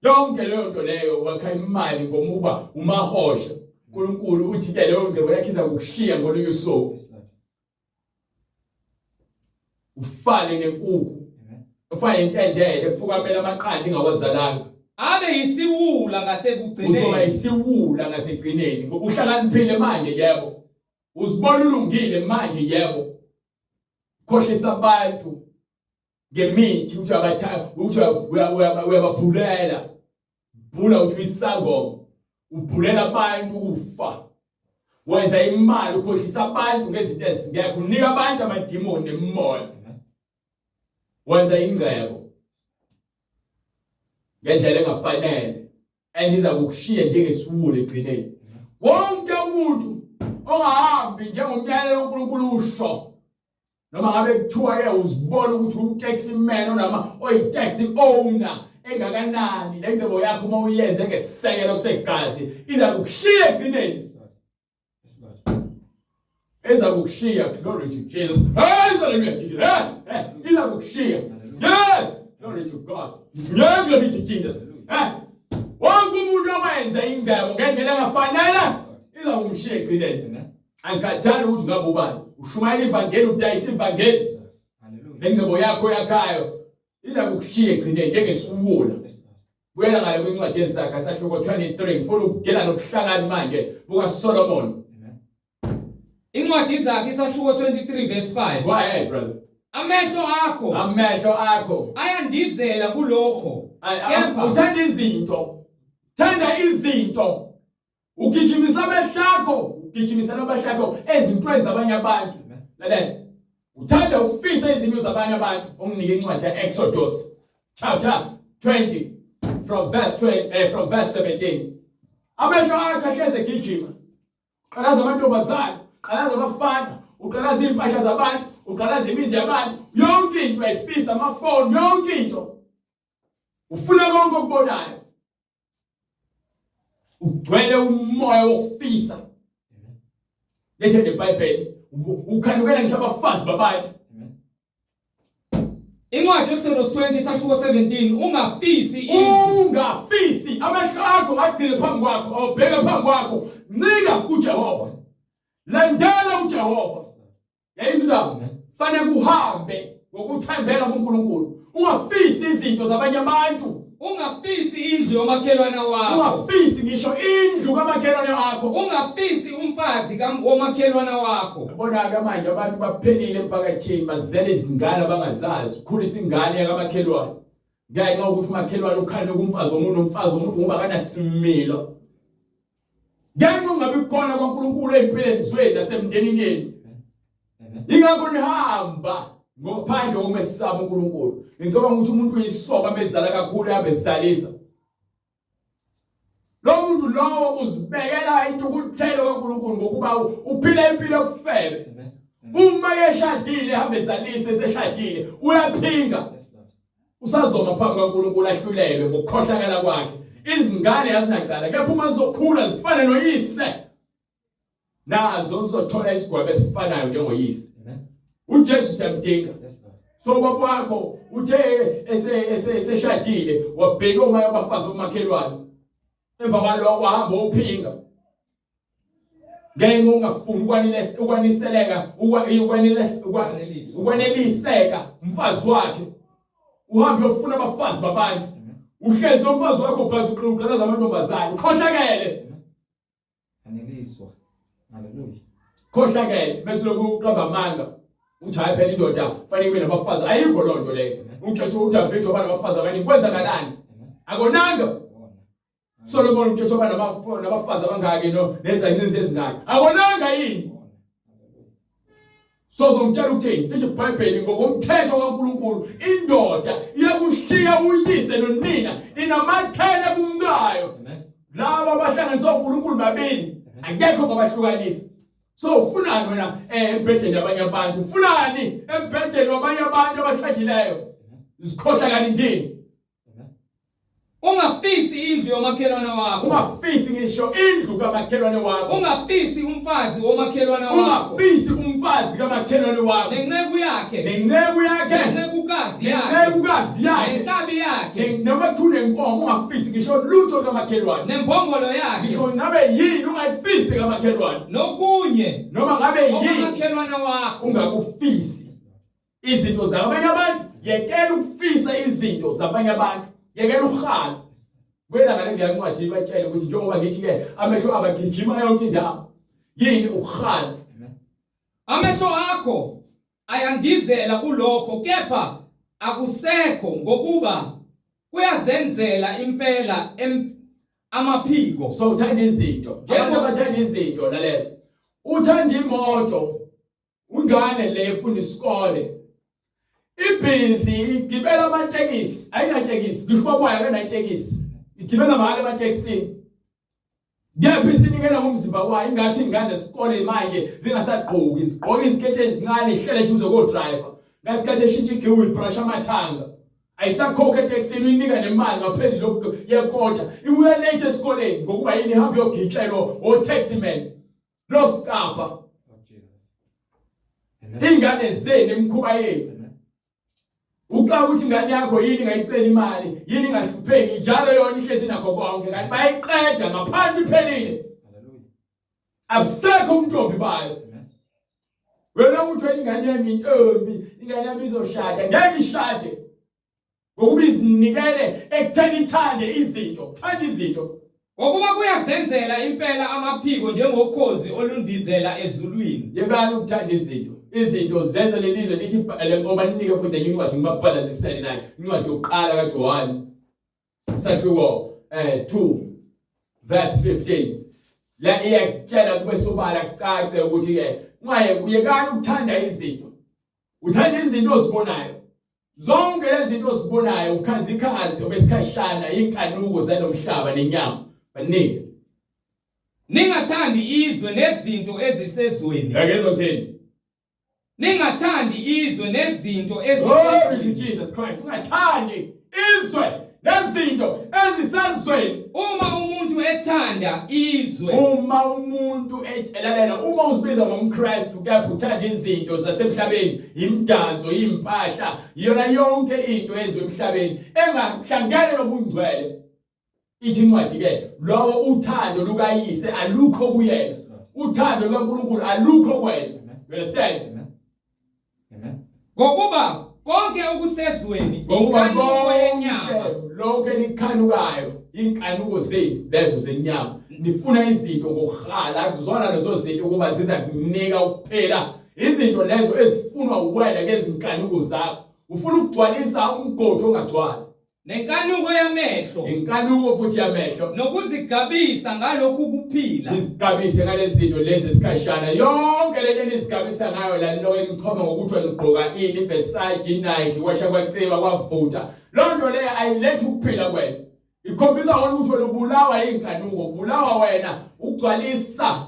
yonke leyo nto leyo wakha imali ngomuba umahosha uNkulunkulu uthi ke leyo ngcebo yakho iza kukushiya ngolunye usuku ufane nenkukhu ufane nentendele efukamela amaqanda ingawazalanga abe yisiwula ngasekugcineni uzoba yisiwula ngasekugcineni ngoba uhlakaniphile manje yebo uzibona ulungile manje yebo khohlisa abantu ngemithi uthi uyabatha uthi uyababhulela bhula uthi uyisangoma ubhulela abantu ukufa. Wenza imali ukhohlisa abantu ngezinto ezingekho, unika abantu amadimoni nemimoya. Wenza ingcebo ngendlela engafanele and iza kukushiya njengesiwula egcineni. Wonke umuntu ongahambi njengomyalelo kaNkulunkulu usho noma ngabe kuthiwa ke uzibona ukuthi u-taxi man onama oyi-taxi owner engakanani le ngcebo yakho uma uyenze ngesisekelo segazi iza kukushiya ekugcineni iza kukushiya glory to Jesus hey hallelujah hey iza kukushiya yeah glory to God yeah glory to Jesus hey wonke umuntu owenza ingcebo ngendlela engafanele iza kumshiya ekugcineni Angikhathali ukuthi ngabe ubani. Ushumayela ivangeli, udayisa ivangeli. Lengcebo yakho yakhayo iza kukushiya egcine njengesiwula. Buyela ngale kwincwadi yeZaga sahluko 23 ngifuna ukudela nobuhlakani manje buka Solomon. Incwadi iZaga isahluko 23 verse 5. Go ahead brother. Amehlo akho amehlo akho ayandizela kulokho. Kepha uthanda izinto. Thanda izinto. Ugijimisa amehlo akho, ugijimisela amehlo akho ezintweni zabanye abantu. Lalela. Uthanda ukufisa izinto zabanye abantu. Unginike incwadi ya-Exodus chapter 20 from verse 20 from verse 17. Amehlo akho ahleze egijima. Qalaza amantombazane, qalaza abafana, uqalaza izimpahla zabantu, uqalaza imizi yabantu, yonke into ayifisa amafoni, yonke into. Ufuna konke okubonayo. Ugcwele umoya wokufisa. Lethe neBhayibheli ukhanukela ngisho abafazi babantu. Incwadi Exodus 20 isahluko 17 ungafisi ungafisi amehlo akho agcine phambi kwakho awubheke phambi kwakho ncika kuJehova landela uJehova Yayizwa indaba? Fanele uhambe ngokuthembela kuNkulunkulu. Ungafisi izinto zabanye abantu. Ungafisi indlu yomakhelwane wakho. Ungafisi ngisho indlu kamakhelwane wakho. Ungafisi umfazi womakhelwane wakho. Yabona-ke manje abantu baphelile emphakathini bazele izingane abangazazi. Ukhulisa ingane yakamakhelwane. Ngenxa yokuthi umakhelwane ukhanuka umfazi womuntu nomfazi womuntu ngoba akanasimilo. Ngenxa ungabi khona kwaNkulunkulu ezimpilweni zenu nasemndenini yenu. Ingakho nihamba ngophandle kokumesaba uNkulunkulu. Ngicabanga ukuthi umuntu uyisoka mezala kakhulu yabezalisa. Lo muntu lowo uzibekela intukuthelo kaNkulunkulu ngokuba uphila impilo yobufebe. Uma eshadile ehambe ezalise eseshadile uyaphinga. Usazoma phambi kaNkulunkulu ahlulelwe ngokukhohlakala kwakhe. Izingane azinacala kepha uma zizokhula zifane noyise nazo zizothola isigwebo esifanayo njengoyise. UJesu siyamdinga. So ubaba wakho uthe eseshadile wabheka uma abafazi bomakhelwane. Emva kwalokho wahamba uphinga. Ngenxa ungafuni ukwaniseleka ukwaneliseka umfazi wakhe uhambe uyofuna abafazi babantu uhlezi nomfazi wakho phasi uqhiqhalaza amantombazane ukhohlakele aneliswa haleluya khohlakele bese lokhu uqamba amanga uthi hayi phela indoda fanele ibe nabafazi ayikho loo nto leyo utshethe uDavid waba nabafazi abaningi kwenzakalani akonanga Solomon utshethe waba nabafazi abangaki no nezancinzi ezingaki akonanga yini So zomtshela ukuthini? Lisho iBhayibheli ngokomthetho kaNkuluNkulu indoda iyakushiya uyise nonina inamathele kumkayo. Laba abahlanganiswa uNkulunkulu babili akekho kwabahlukanisa. So ufunani wena embhedeni yabanye abantu? Ufunani embhedeni wabanye abantu abashadileyo? Zikhohlakala indini. Ungafisi indlu yomakhelwane wakho. Ungafisi ngisho indlu kamakhelwane wakho. Ungafisi umfazi womakhelwane wakho. Ungafisi umfazi kamakhelwane wakho. Nenceku yakhe. Nenceku yakhe. Nencekukazi yakhe. Nencekukazi yakhe. Nenkabi yakhe. Noma kuthiwa unenkomo ungafisi ngisho lutho kamakhelwane. Nembongolo yakhe. Ngisho ngabe yini ungayifisi kamakhelwane. Nokunye. Noma ngabe yini. Okamakhelwane wakho. Ungakufisi. Izinto zabanye abantu yekela ukufisa izinto zabanye abantu yekela ukuhala kwela ngale ngiyancwadi batshele ukuthi njengoba ngithi ke amehlo abagijima yonke indawo yini ukuhala amehlo akho ayandizela kulokho kepha akusekho ngokuba kuyazenzela impela amaphiko so uthanda izinto abantu abathanda izinto lalela. Uthanda imoto ingane le efunda isikole ibhizi igibela amatekisi ayinatekisi ngisho ubaba wayo akanatekisi igibela mahhala ematekisini kepha isinikela ngomzimba wayo ingakho ingane zesikole manje zingasagqoki zigqoka iziketi ezincane ihlele eduze ko-driver ngasikhathi eshintsha igiwi brush amathanga ayisakhokha etekisini uyinika nemali ngaphezulu yekota ibuya late esikoleni ngokuba yini ihambe yogitshelwa o-taxi man losicapha ingane zenu imikhuba yenu ucaba ukuthi ingane yakho yini ingayicela imali yini ingahlupheki njalo yona ihlezi nakho konke kanti bayiqeda ngaphansi iphelile abusekho umntombi bayo wena uthi ingane yami intombi ingane yami izoshada ngeke ishade ngokuba izinikele ekutheni ithande izinto thanda izinto Ngokuba kuyazenzela impela amaphiko njengokhozi olundizela ezulwini. Yekani ukuthanda izinto. Izinto zenza lelizwe lithi ngoba ninike futhi enye incwadi ngibabhalansisele nayo. Incwadi yokuqala kaJohane. Sahluko 2 verse 15. La iyakutshela kube sobala kucace ukuthi ke ungaye uyekani ukuthanda izinto. Uthanda izinto ozibonayo. Zonke lezi zinto ozibonayo ukhazikhazi obesikhashana inkanuko zalomhlaba nenyama. Banike. Ningathandi izwe nezinto ezisezweni. Ngeke uthini? Ningathandi izwe nezinto Glory to Jesus Christ. Ungathandi izwe nezinto ezisezweni. Uma umuntu ethanda izwe, Uma umuntu elalela, uma uzibiza ngomKristu kepha uthanda izinto zasemhlabeni, imidanso, impahla, iyona yonke into eyenziwe emhlabeni engahlangene nobungcwele. Ithi incwadi ke, lowo uthando lukayise alukho kuyena. Uthando lukaNkulunkulu alukho kuwena. You understand? Amen. Ngokuba konke okusezweni Ngokuba inkanuko yenyama konke lokho enikhanukayo inkanuko zenu lezo zenyama nifuna izinto ngokuhala akuzona lezo zinto ukuba ziza kunika ukuphela izinto lezo ezifunwa uwena ngezinkanuko zakho ufuna ukugcwalisa umgodi ongagcwali Nenkanuko yamehlo. Inkanuko futhi yamehlo. Nokuzigabisa ngalokhu kuphila. Nizigabise ngalezi zinto lezi esikhashana. Yonke lento enizigabisa ngayo la niloko enichoma ngokuthi nigqoka ini Versace, Nike, kwasha kwaciba kwavutha. Lonto leyo ayilethi ukuphila kwena. Ikhombisa wona ukuthi wena ubulawa inkanuko, ubulawa wena ukugcwalisa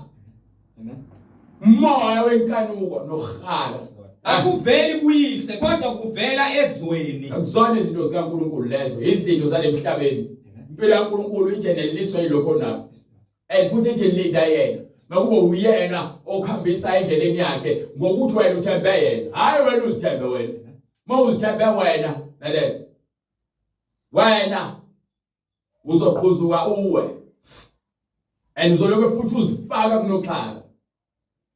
Moya wenkanuko nokuhala. Akuveli kuyise kodwa kuvela ezweni. Akuzona izinto zikaNkuluNkulu lezo, izinto zalemhlabeni. Impilo kaNkuluNkulu ijeneliswa yilokho nako. And futhi ithi linda yena. Makube uyena okuhambisa endleleni yakhe ngokuthi wena uthembe yena. Hayi wena uzithembe wena. Uma uzithembe wena, lalela. Wena uzoqhuzuka uwe and uzolokhu futhi uzifaka kunoxhaka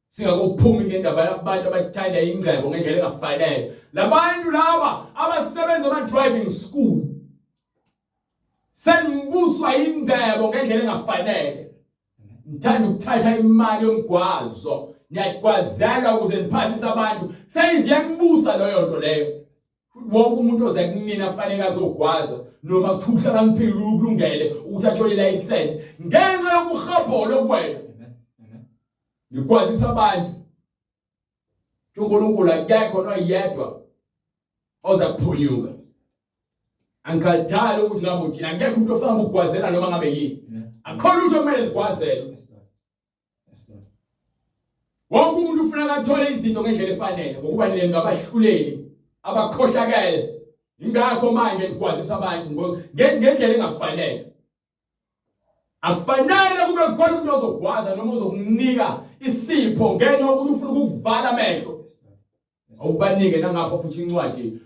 singakophumi ngendaba yabantu abathanda ingcebo ngendlela engafanele labantu laba abasebenza ama driving school senibuswa ingcebo ngendlela engafanele ngithanda ukuthatha imali yomgwazo niyagwazela ukuze niphasise abantu seyiziyakubusa leyo nto leyo Wonke umuntu oza kunina afanele azogwaza noma kuthiwa uhlakaniphile ukulungele ukuthi athole ilayisense ngenxa yomhobholo kuwena. Nigwazisa abantu. uNkulunkulu akekho noyedwa oza kuphunyuka. Angikhathali ukuthi ngabe uthini akekho umuntu ofuna ukugwazela noma ngabe yini. Akukho lutho okumele sigwazelwe. Wonke umuntu ufuna athole izinto ngendlela efanele ngokuba nina ningabahluleli abakhohlakele. Ingakho manje nigwazisa abantu ngendlela engafanele. Akufanele kube khona umuntu ozogwaza noma ozokunika isipho ngenxa yokuthi ufuna ukukuvala amehlo. Awubanike nangapha futhi incwadi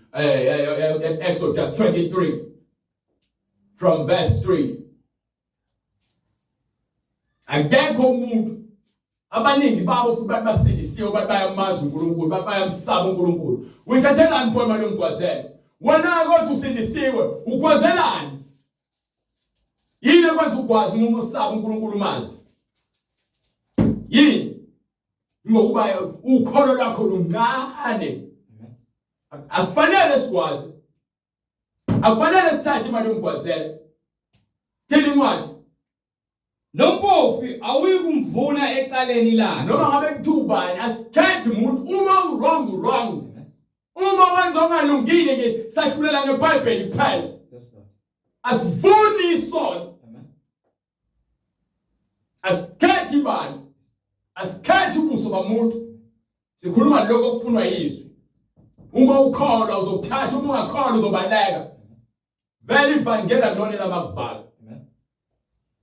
Exodus 23 from verse 3. Akekho umuntu abaningi babo futhi bathi basindisiwe bathi bayamazi uNkulunkulu bathi bayamsaba uNkulunkulu uyithathelani pho imali yomgwazelo wena kodwa usindisiwe ugwazelani yini ekwenza ugwazi uma usaba uNkulunkulu umazi yini ngokuba ukholo lwakho luncane akufanele sigwaze Akufanele sithathe imali yomgwazelo. Thina incwadi. Nompofu awuyikumvuna ecaleni. ecaleni lakhe. Noma ngabe kuthiwa ubani asikhethi muntu uma u-wrong u-wrong. Uma wenza okungalungile ke sahlulela ngeBhayibheli kuphela. Asivuni isono. Asikhethi bani. Asikhethi ubuso bamuntu. Sikhuluma lokho okufunwa yizwi. Uma ukholwa uzokuthatha, uma ungakholwa uzobaleka. Vele ivangeli akulona lamavaka.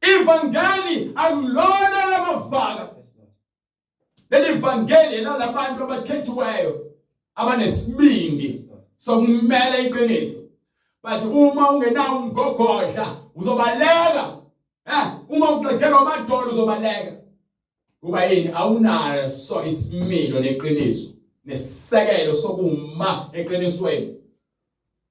Ivangeli akulona lamavaka. Leli vangeli lalabantu abakhethiweyo abanesibindi sokumela iqiniso. But uma ungenawo umgogodla uzobaleka. Eh, uma uxegelwa amadolo uzobaleka. Kuba yini awunaso isimilo neqiniso nesisekelo sokuma eqinisweni.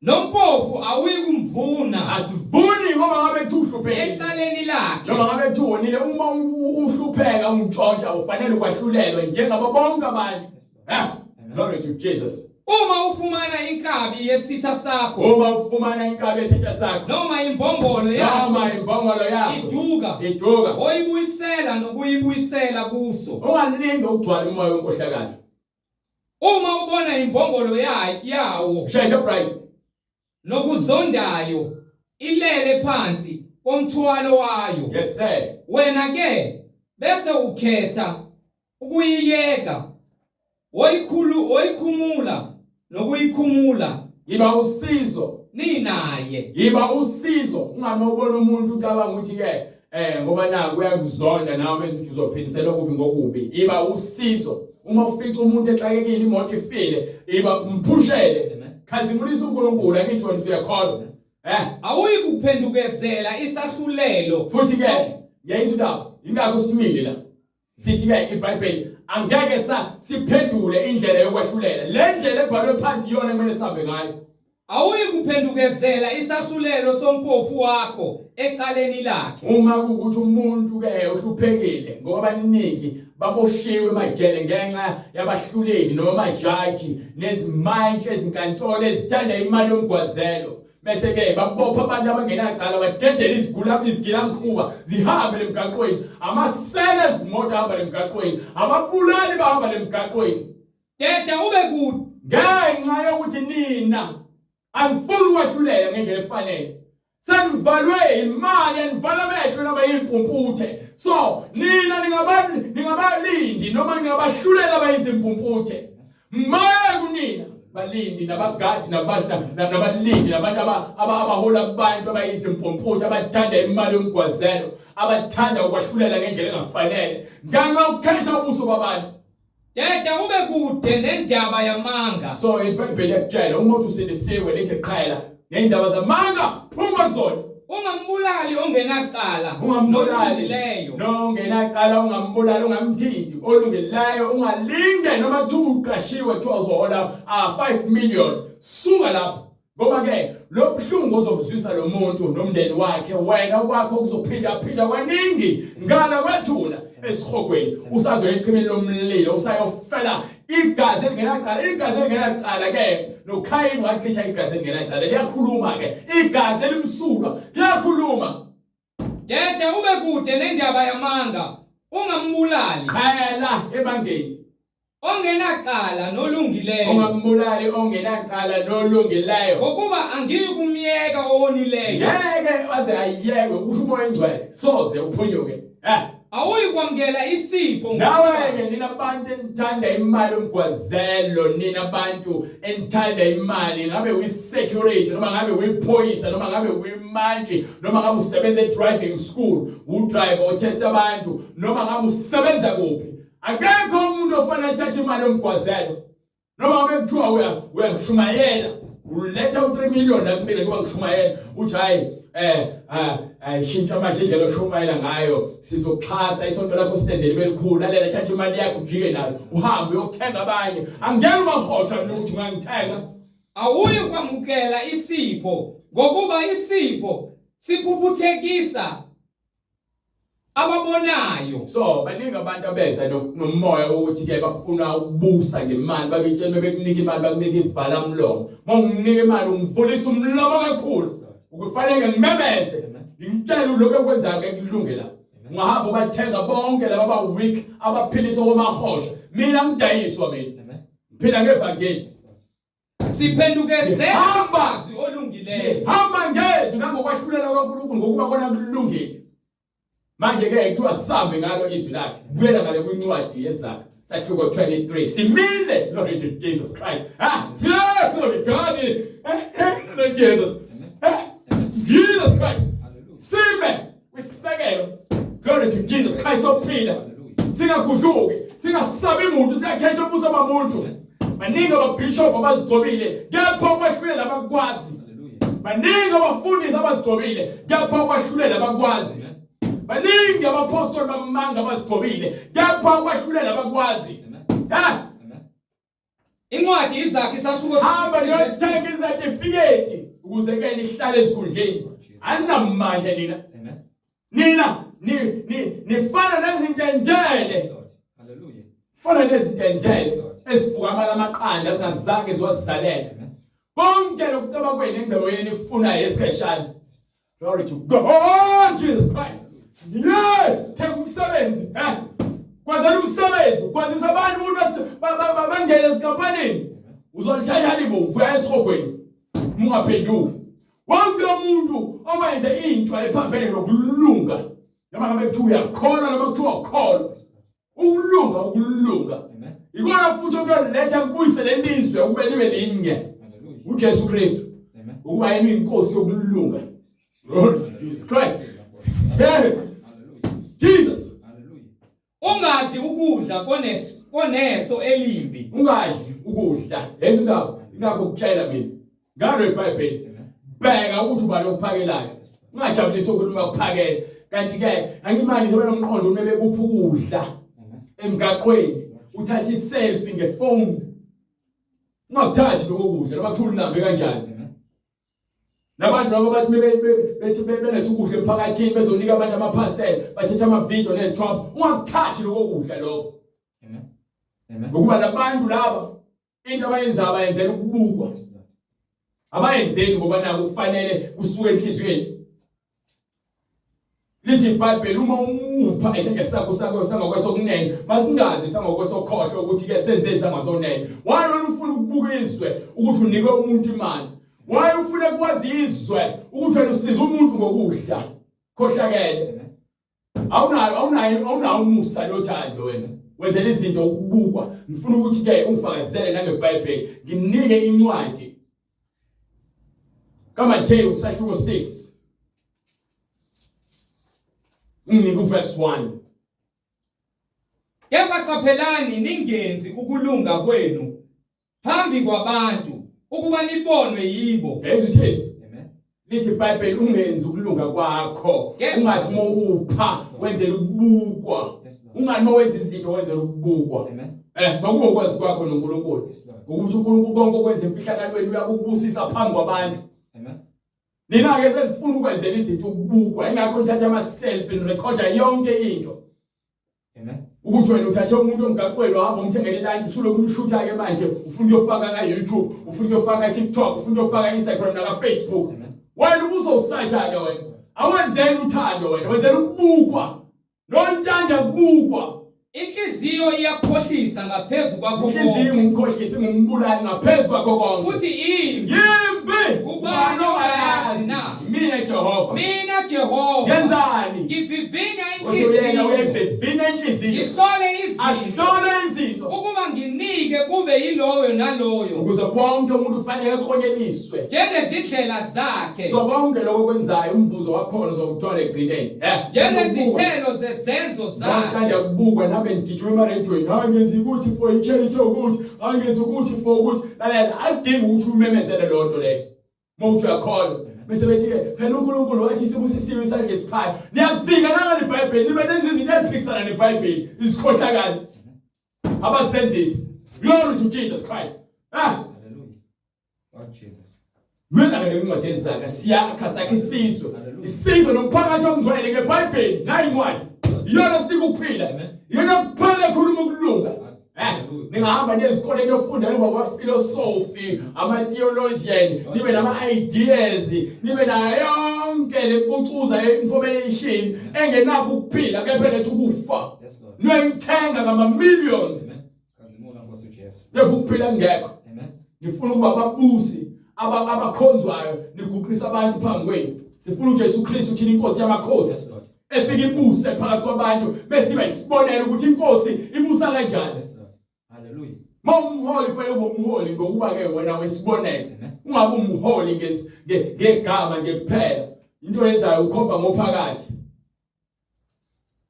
Nompofu awuyi kumvuna. Asivuni ngoba ngabe kuthi uhluphekile. Ecaleni lakhe. Noma ngabe kuthi wonile uma uhlupheka untshontsha ufanele ukwahlulelwa njengabo bonke abantu. Eh? Glory to Jesus. Uma ufumana inkabi yesitha sakho. Uma ufumana inkabi yesitha sakho. Noma imbongolo yaso. Noma imbongolo yaso. Iduka. Iduka. Oyibuyisela nokuyibuyisela kuso. Ungalingi ukugcwala umoya wenkohlakalo. Uma ubona imbongolo yawo. Shesha Brian. Nokuzondayo ilele phansi komthwalo wayo. Yes sir. Wena ke bese ukhetha ukuyiyeka woyikhulu woyikhumula nokuyikhumula yiba usizo ninaye yiba usizo ungabe ubona umuntu ucabanga ukuthi ke eh ngoba naku uyakuzonda nawe bese uthi uzophindisela okubi ngokubi iba usizo uma ufica umuntu exakekile imoto ifile iba umphushele khazimulisa uNkulunkulu angithi wena uyakholwa eh awuyi kuphendukezela isahlulelo futhi ke ngiyayizwa indaba ingakho simile la Sithi ke iBhayibheli angeke sa siphendule indlela yokwahlulela. Le ndlela ebhalwe phansi iyona kumele sihambe ngayo. Awuyi kuphendukezela isahlulelo sompofu wakho ecaleni lakhe. Uma kuwukuthi umuntu ke uhluphekile ngoba abaningi baboshiwe emajele ngenxa yabahluleli noma amajaji nezimantshi ezinkantolo ezithanda imali yomgwazelo. Bese ke babopha abantu abangenacala badedele izigula izigilamkhuba zihambe lemgaqweni amasele ezimoto ahamba lemgaqweni ababulali bahamba lemgaqweni Deda ube kude ngenxa yokuthi nina angifuni ukwahlulela ngendlela efanele senivalwe imali enivala amehlo naba yimpumputhe so nina ningabalindi noma ningabahlulela abayizimpumputhe Maye kunina balindi nabagadi nabalindi nabantu abahola abantu abayizimpumputhe abathanda imali yomgwazelo abathanda ukwahlulela ngendlela engafanele ngenxa yokukhetha ubuso babantu. Deda ube kude nendaba yamanga. So iBhayibheli liyakutshela uma uthi usindisiwe lithi qhela nendaba zamanga phuma kuzona. Ungambulali ongenacala ungambulali nolungileyo. Nongenacala ungambulali ungamthinti olungileyo ungalinge noma kuthiwa uqashiwe kuthiwa uzohola 5 million suka lapho ngoba ke lo buhlungu ozobuzwisa lo muntu nomndeni wakhe wena kwakho kuzophinda phinda kwaningi ngala kwethuna esihogweni usazoya echibini lomlilo usayofela igazi elingenacala igazi elingenacala ke noKhayini wachitha igazi elingenacala liyakhuluma ke igazi elimsulwa liyakhuluma Dede ube kude nendaba yamanga ungambulali qhela ebangeni ongenacala nolungileyo ungambulali ongenacala nolungileyo ngokuba angiyi kumyeka owonileyo ngeke aze ayekwe usho umoya engcwele soze uphunyuke eh awuyi kwamukela isipho nawe-ke nina bantu enithanda imali umgwazelo nina bantu enithanda imali ngabe uyi-security noma ngabe uyiphoyisa noma ngabe uyimantshi noma ngabe usebenza e-driving school udriver otesta abantu noma ngabe usebenza kuphi akekho umuntu ofanele athathe imali yomgwazelo noma ngabe kuthiwa uya uyashumayela uletha u3 million la kumina ngoba ngishumayela uthi hayi eh eh shintsha manje indlela oshumayela ngayo sizoxhasa isonto lakho silenzele libe likhulu lalela thatha imali yakho ujike nayo uhambe uyothenga abanye angeke ubahosha mina ukuthi ungangithenga awuyi kwamukela isipho ngokuba isipho siphuphuthekisa ababonayo so baningi abantu abeza nomoya wokuthi ke bafuna ukubusa ngemali bakutshela bekunika imali bakunika ivala umlomo uma unginika imali ungivulisa umlomo kakhulu ukufanele ngimemeze ngitshele lokho ekwenzayo ke kulunge la Ungahamba ubathenga bonke laba ba weak abaphiliswa komahosha. Mina ngidayiswa mina. Ngiphila ngevangeli. Siphendukeze Hamba! amazwi olungileyo. Hamba ngezwi nangokwahlulela kwaNkulunkulu ngokuba kona kulungile. Manje ke kuthiwa sihambe ngalo izwi lakhe. Buyela ngale kwincwadi yeZaga sahluko 23. Simile glory to Jesus Christ. Ah, yeah, glory God. Eh, Jesus. Eh, Jesus Christ. Sime kwisisekelo. Glory to Jesus Christ ophila. Singagudluki, singasabi muntu, singakhetha ubuso bamuntu. Baningi ababishop abazigcobile, kepha ukwahlulela abakwazi. Baningi abafundisi abazigcobile, kepha ukwahlulela abakwazi. Baningi abapostoli bamanga abazigcobile, kepha ukwahlulela abakwazi. Ha? Incwadi iZakhi isahluko Hamba niyothenga izatifiketi ukuze ke nihlale ezikhundleni. Aninamandla nina. Nina ni ni nifana nezintendele. Hallelujah. Fana nezintendele ezifukama amaqanda zingazange ziwazalele. Konke lokuceba kwenu engcebo yenu nifunayo esikhashana. Glory to God, Jesus Christ. Yeah, thenga umsebenzi, eh. Kwazana umsebenzi, kwazisa abantu ukuthi bangene ezinkampanini. Uzolithatha libomvu uya esihogweni. Ungaphenduki. Wonke umuntu owenze into ephambene nokulunga noma ngabe kuthiwa uyakholwa noma kuthiwa ukholwa ukulunga ukulunga ikona futhi okuyoletha kubuyisele ilizwe ukube libe linye uJesu Kristu ukuba yena inkosi yokulunga. Lord Jesus Christ. Hey. Jesus. Ungadli ukudla koneso elimbi. Ungadli ukudla. Lezi ndaba ingakho kutshela mina. Ngalo iBhayibheli. Bheka ukuthi ubani okuphakelayo. Ungajabulisi ukuthi uma kuphakela. Kanti ke angimanje njengoba nomqondo uma bekupha ukudla emgaqweni uthatha iselfie ngefoni. Ungakuthathi lokho kudla noma kuthiwa ulambe kanjani. Nabantu laba bathi bethi beletha ukudla emphakathini bezonika abantu amaphasela bathatha amavidiyo nezithombe ungakuthathi lokho kudla lokho. Amen. Amen. Ngokuba labantu laba into abayenzayo bayenzela ukubukwa. Abayenzeli ngoba nako kufanele kusuke enhliziyweni. Lithi iBhayibheli uma umupha isandla sakho sakho sangokwesokunene masingazi sangokwesokhohlo ukuthi ke senzeni sangasonene. Why wena ufuna ukubuka izwe ukuthi unike umuntu imali? Why ufuna kwazi izwe ukuthi wena usiza umuntu ngokudla? Khohlakele. Awunayo awunayo awunawo umusa nothando wena. Wenzela izinto ukubukwa. Ngifuna ukuthi ke ungifakazele nangeBhayibheli nginike incwadi kaMathewu sahluko 6 unginike uverse 1. Kepha qaphelani ningenzi ukulunga kwenu phambi kwabantu ukuba nibonwe yibo. Yazi uthini? Amen. Lithi iBhayibheli ungenzi ukulunga kwakho. Ungathi uma upha wenzela ukubukwa. Ungathi uma wenza izinto wenzela ukubukwa. Amen. Eh, makube ukwazi kwakho noNkulunkulu. Ngokuthi uNkulunkulu konke okwenza emfihlakalweni uyakubusisa phambi kwabantu. Amen. Nina ke senifuna ukwenzela izinto ukubukwa, ingakho nithatha ama selfie nirekhoda yonke into. Amen. Ukuthi wena uthathe umuntu omgaqweni wahamba umthengele ilantshi usuloku umshutha ke manje ufuna uyofaka ka YouTube, ufuna uyofaka ka TikTok, ufuna uyofaka Instagram naka Facebook. Wena ubuzowusathane wena. Awenzeli uthando wena, wenzela ukubukwa. Nontanda kubukwa. Inhliziyo iyakhohlisa ngaphezu kwakho Inhliziyo konke. ingumkhohlisi ingumbulali ngaphezu kwakho konke. Futhi imbi. Yimbi! Ubani ongayazi na? Mina Jehova. Mina Jehova. Yenzani? Ngivivinya Uthi uyena inhliziyo. uyayivivinya inhliziyo. Ngihlole izinto. Ahlole izinto. Ukuba nginike kube yiloyo naloyo. Ukuze wonke umuntu ufanele aklonyeliswe. Njengezindlela zakhe. So konke lokho okwenzayo umvuzo wakhona uzowuthola ekugcineni. Eh, Njengezithelo zezenzo zakhe. Ngithanda ukubukwa nami ngigijima emaredweni. Hayi ngenza ukuthi for i-charity ukuthi, hayi ngenza ukuthi for ukuthi. Lalela, akudingi ukuthi umemezele leyo nto leyo. Uma uthi uyakholwa. Bese bethi ke phela uNkulunkulu wathi sibusisiwe isandla esiphayo. Niyafika nangale iBhayibheli nibe nenza izinto eziphikisana neBhayibheli, izikhohlakali. Abazenzisi. Glory to Jesus Christ. Ah, Hallelujah. God Jesus. Lwena ke lencwadi ezakha siyakha sakhe isizwe. Isizwe nomphakathi ongcwele ngeBhayibheli nayi incwadi. Iyona sinika ukuphila. Iyona kuphela ekhuluma ukulunga. Eh, ningahamba nezikole niyofunda niba kwa philosophy, ama theologian, nibe nama ideas, nibe nayo yonke Yonke lemfucuza ye-information engenakho ukuphila kepha eletha ukufa. Yes, Lord. Noyithenga ngama millions. Amen. Khazimula Nkosi uJesu. Kepha ukuphila kungekho. Amen. Ngifuna ukuba ababusi abakhonzwayo niguqisa abantu phambi kwenu. Sifuna uJesu Kristu thina inkosi yamakhosi. Yes, Lord. Efika ibuse phakathi kwabantu bese iba isibonelo ukuthi inkosi ibusa kanjani. Yes, Lord. Hallelujah. Mawumholi fanele ube umholi ngokuba ke wena wesibonelo. Ungabe umholi ngegama nje kuphela. Into oyenzayo ukhomba ngophakathi.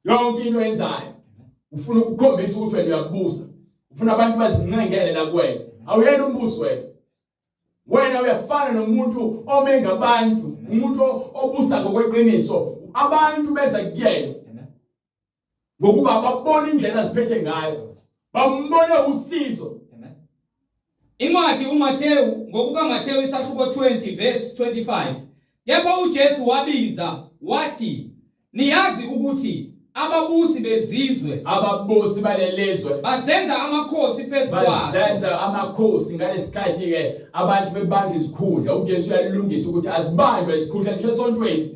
Yonke into oyenzayo ufuna ukukhombisa ukuthi wena uyabusa. Ufuna abantu bazincengele la kuwena. Awuyena umbusi wena. Wena uyafana nomuntu ome ngabantu, umuntu obusa ngokweqiniso. Abantu beza kuyena. Ngokuba babona indlela aziphethe ngayo. Bambone usizo. Incwadi uMathewu ngokukaMathewu isahluko 20 verse 25. Kepha uJesu wabiza wathi, Niyazi ukuthi ababusi bezizwe ababusi balelizwe bazenza amakhosi phezu kwazo. Bazenza amakhosi ngalesikhathi ke abantu bebanga izikhundla. uJesu uyalungisa ukuthi azibanjwa izikhundla ngisho esontweni.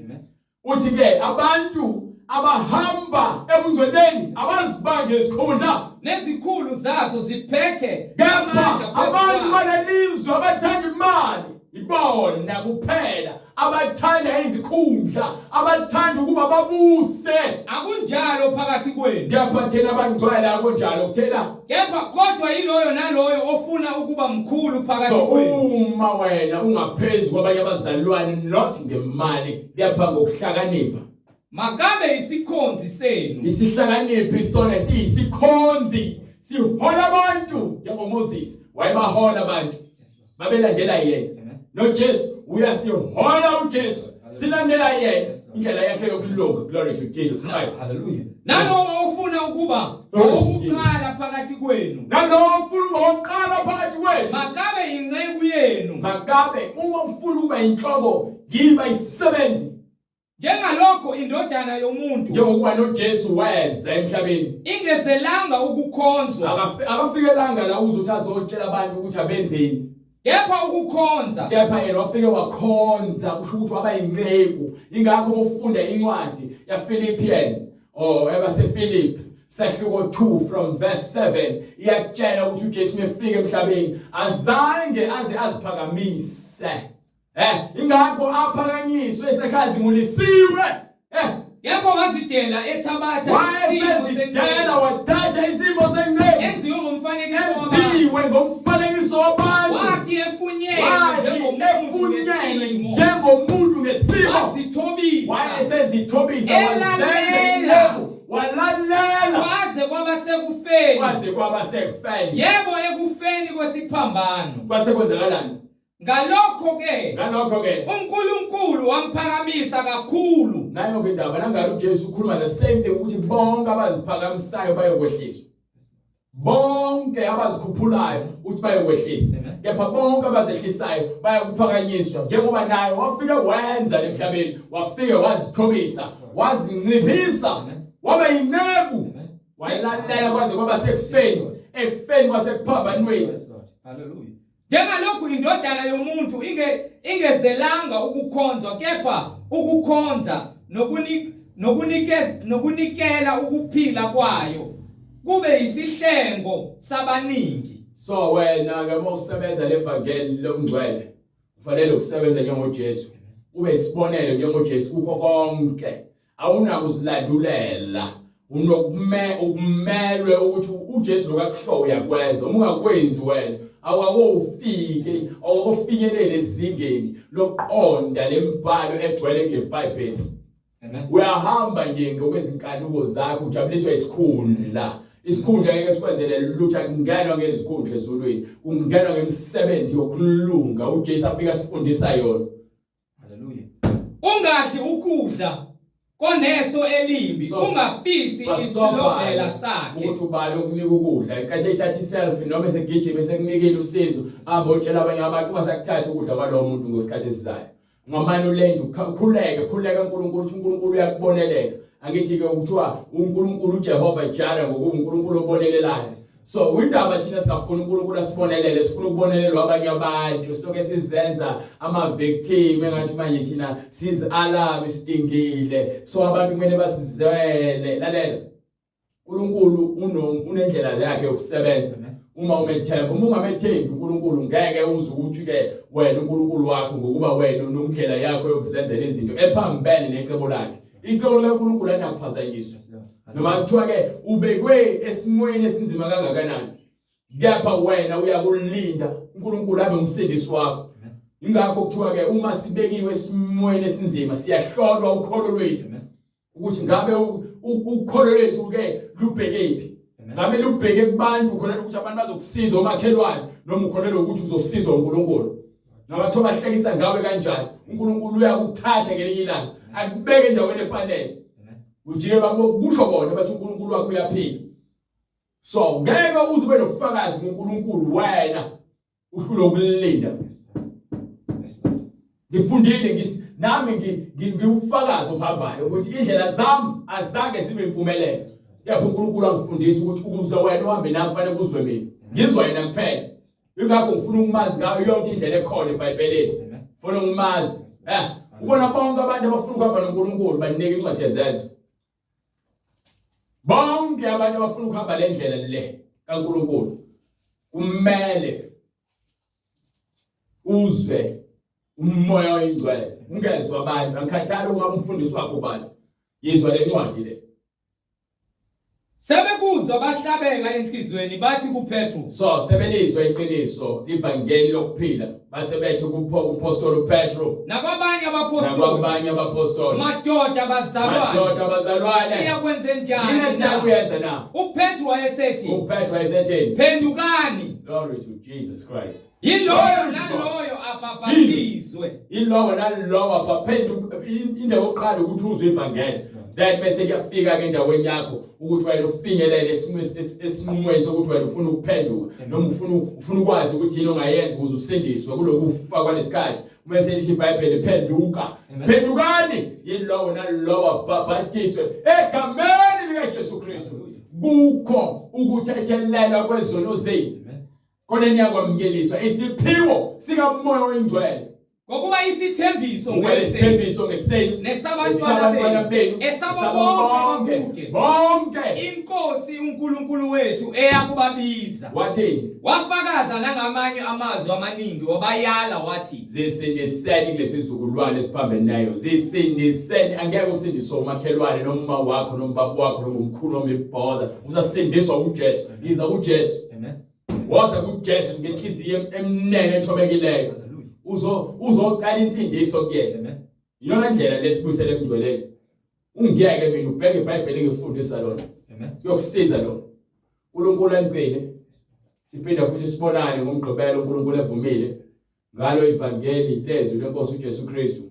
Uthi ke abantu abahamba ebungcweleni abazibange izikhundla nezikhulu zazo ziphethe kepha abantu balelizwe abathanda imali ibona kuphela abathanda izikhundla abathanda ukuba babuse akunjalo phakathi kwenu kepha thina abangcwele akunjalo kuthina kepha kodwa yiloyo naloyo ofuna ukuba mkhulu phakathi so kwenu uma wena ungaphezu kwabanye abazalwane not ngemali kepha ngokuhlakanipha makabe isikhonzi senu isihlakaniphi sona siyisikhonzi sihola abantu njengoMoses wayebahola abantu babelandela yena noJesu uyasihola uJesu silandela yena indlela yakhe yokulunga glory to Jesus Christ hallelujah nalowo ofuna ukuba owokuqala phakathi kwenu nalowo ofuna ukuba owokuqala phakathi kwethu makabe yinceku yenu makabe uma ufuna ukuba inhloko yiba isisebenzi Njengalokho indodana yomuntu njengokuba noJesu weza emhlabeni ingezelanga ukukhonzwa akafikelanga la uzothi azotshela abantu ukuthi abenzeni kepha ukukhonza kepha yena wafike wakhonza kusho ukuthi waba yinceku ingakho uma ufunda incwadi yaPhilippian or yabasePhilip sahluko 2 from verse 7 iyakutshela ukuthi uJesu mefika emhlabeni azange aze aziphakamise Eh, ingakho aphakanyiswe esekhazimulisiwe. Eh, Yebo wazidela ethabatha wayesezidela wathatha isimo senceku enziwe ngomfanekiso wabantu. Enziwe ngomfanekiso wabantu. Wathi efunyenwe njengomuntu ngesimo. Njengomuntu ngesimo. Wazithobisa. Wayesezithobisa Elalela. Walalela. Kwaze kwaba sekufeni. Kwaze kwaba sekufeni. Yebo ekufeni kwesiphambano. Kwase kwenzakalani? Ngalokho ke Ngalokho ke uNkulunkulu wamphakamisa kakhulu. Nayo ke indaba nangalo uJesu ukhuluma the same thing ukuthi bonke abaziphakamisayo bayokwehliswa. Bonke abazikhuphulayo uthi bayokwehlisa. Kepha bonke abazehlisayo bayakuphakanyiswa njengoba naye wafike wenza lemhlabeni wafike wazithobisa wazinciphisa waba yinceku wayelalela kwaze kwaba sekufeni ekufeni kwasekuphambanweni. Hallelujah. Njengalokhu indodana yomuntu inge ingezelanga ukukhonzwa kepha ukukhonza nokunikela ukuphila kwayo kube yisihlengo sabaningi. So wena ke uma usebenza levangeli lobungcwele ufanele ukusebenza njengoJesu ube isibonelo njengoJesu kukho konke awunakuzilandulela unokume ukumelwe ukuthi uJesu lokakusho uyakwenza uma ungakwenzi wena awakofike awukofinyelele ezingeni lokuqonda lembhalo egcwele kule Bhayibheli uyahamba nje ngokwezinkanuko zakho ujabuliswa isikhundla isikhundla ngeke sikwenzele lutho akungenwa ngezikhundla ezulwini kungenwa ngemisebenzi yokulunga uJesu afika sifundisa yona Hallelujah. Ungadli ukudla koneso elimbi, So, ungafisi isilovela sakhe. ukuthi ubani okunika ukudla inkathi ethatha iselfie noma esegijima esekunikile usizo ahambe otshela abanye abantu ungasakuthathi ukudla kwalowo muntu ngesikhathi esizayo ungamane ulende ukhuleke khuleka uNkulunkulu ukuthi uNkulunkulu uyakubonelela angithi ke kuthiwa uNkulunkulu uJehova Jireh ngokuba uNkulunkulu obonelelayo So indaba thina singafuni uNkulunkulu asibonelele, sifuna ukubonelelwa abanye abantu, siloke sizenza ama victim engathi manje thina sizi-alarm sidingile. So abantu kumele basizwele. Lalela. uNkulunkulu unendlela yakhe yokusebenza. Uma umethemba, uma ungamethembi uNkulunkulu ngeke uze ukuthi ke wena uNkulunkulu wakho ngokuba wena unomndlela yakho yokuzenzela izinto ephambene necebo lakhe. Icebo likaNkulunkulu alinakuphazanyiswa. Noma kuthiwa ke ubekwe esimweni esinzima kangakanani, kepha wena uyakulinda uNkulunkulu abe umsindisi wakho. Ingakho kuthiwa ke uma sibekiwe esimweni esinzima siyahlolwa ukholo lwethu ukuthi ngabe ukholo lwethu ke lubhekephi. Ngabe lubheke kubantu ukholelwa ukuthi abantu bazokusiza omakhelwane noma ukholelwa ukuthi uzosizwa uNkulunkulu. Noma kuthiwa bahlekisa ngawe kanjani, uNkulunkulu uyakuthatha ngelinye ilanga akubeke endaweni efanele. Ujike kusho bona bathi uNkulunkulu wakho uyaphila. So ngeke uze ube nobufakazi ngoNkulunkulu wena uhlule ukulinda. Ngifundile ngis nami ngiwufakazi ohambayo ukuthi indlela zami azange zibe impumelelo. Kepha uNkulunkulu angifundisa ukuthi ukuze wena uhambe nami kufanele kuzwe mina. Ngizwa yena kuphela. Ingakho ngifuna ukumazi ngayo yonke indlela ekhona eBhayibhelini. Ngifuna ukumazi. Eh, ubona bonke abantu abafuna ukuhamba noNkulunkulu banika incwadi yezenzo. Bonke abantu abafuna ukuhamba le ndlela le kaNkulunkulu kumele uzwe umoya oyingcwele, ungezwa abantu. Angikhathali ungabe umfundisi wakho ubani, yizwa le ncwadi le. Sebekuzwa bahlabeka enhlizweni bathi kuPetru, So sebelizwa iqiniso livangeli lokuphila, base bethi kumpostoli uPetru nakwabanye abapostoli, nakwabanye abapostoli, madoda bazalwane, madoda bazalwane, siyakwenze njani yini na? Esiyakuyenza na? UPetru wayesethi, UPetru wayesetheni? Phendukani, Glory to Jesus Christ. Yiloyo naloyo abhabhathizwe. Yilowo nalowo abaphenduka. Indawo yokuqala ukuthi uzwe ivangeli, then bese kuyafika ke endaweni yakho ukuthi wena ufinyelele esinqumweni sokuthi wena ufuna ukuphenduka noma ufuna ukwazi ukuthi yini ongayenza ukuze usindiswe kulokufa kwalesikhathi. Uma selithi iBhayibheli phenduka, phendukani, yilowo nalowo abhabhathiswe egameni likaJesu Kristu kukho ukuthethelelwa kwezono zenu, khona niyakwamukeliswa isiphiwo sikaMoya oyiNgcwele. Ngokuba isithembiso Ngokuba isithembiso ngesenu nesabantwana benu, esabo bonke abakude, bonke iNkosi uNkulunkulu wethu eyakubabiza. Wathini? Wafakaza nangamanye amazwi amaningi, wabayala wathi, Zisindiseni kulesizukulwane esiphambeneyo, zisindiseni. Angeke usindiswe umakhelwane noma uma wakho noma ubaba wakho noma umkhulu noma ibhoza, uzasindiswa uJesu. Yiza kuJesu. Amen. Woza kuJesu ngenhliziyo emnene ethobekileyo. Uzo uzocela insindiso kuyena. Amen. Iyona ndlela lesibuyisele emngcweleni. Ungiyeke mina ubheke iBhayibheli ngifundisa lona. Amen. Kuyokusiza lona. uNkulunkulu anigcine. Siphinde futhi sibonane ngoMgqibelo uNkulunkulu evumile ngalo ivangeli lezwi lenkosi uJesu Kristu.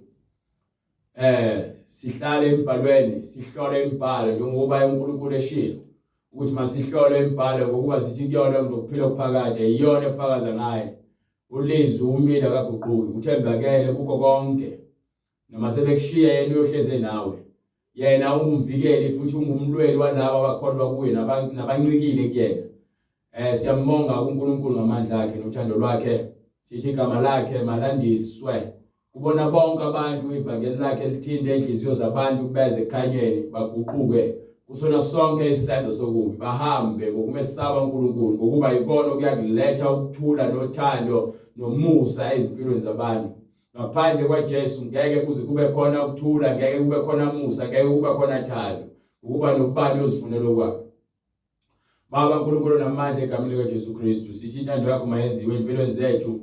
Sihlale emibhalweni, sihlole imibhalo njengoba uNkulunkulu eshilo ukuthi masihlole imibhalo ngokuba sithi kuyona kunokuphila okuphakade, iyona efakaza ngaye. Ulizwi umile akaguquki, uthembakele kukho konke. Noma sebekushiya yena uyohleze nawe. Yena ungumvikeli futhi ungumlweli walabo abakholwa kuye nabancikile kuyena. Siyambonga uNkulunkulu ngamandla akhe nothando lwakhe. Sithi igama lakhe malandiswe kubona bonke abantu, ivangeli lakhe lithinte inhliziyo zabantu beze ekukhanyeni, baguquke kusona sonke isenzo sokubi, bahambe ngokumesaba uNkulunkulu, ngokuba yikona okuyakuletha ukuthula nothando nomusa ezimpilweni zabantu. Ngaphandle kwaJesu ngeke kuze kube khona ukuthula, ngeke kube khona musa, ngeke kube khona thando, ukuba nokubani uyozifunela okwakhe. Baba uNkulunkulu namandla, egameni likaJesu Kristu sithi intando yakho mayenziwe empilweni zethu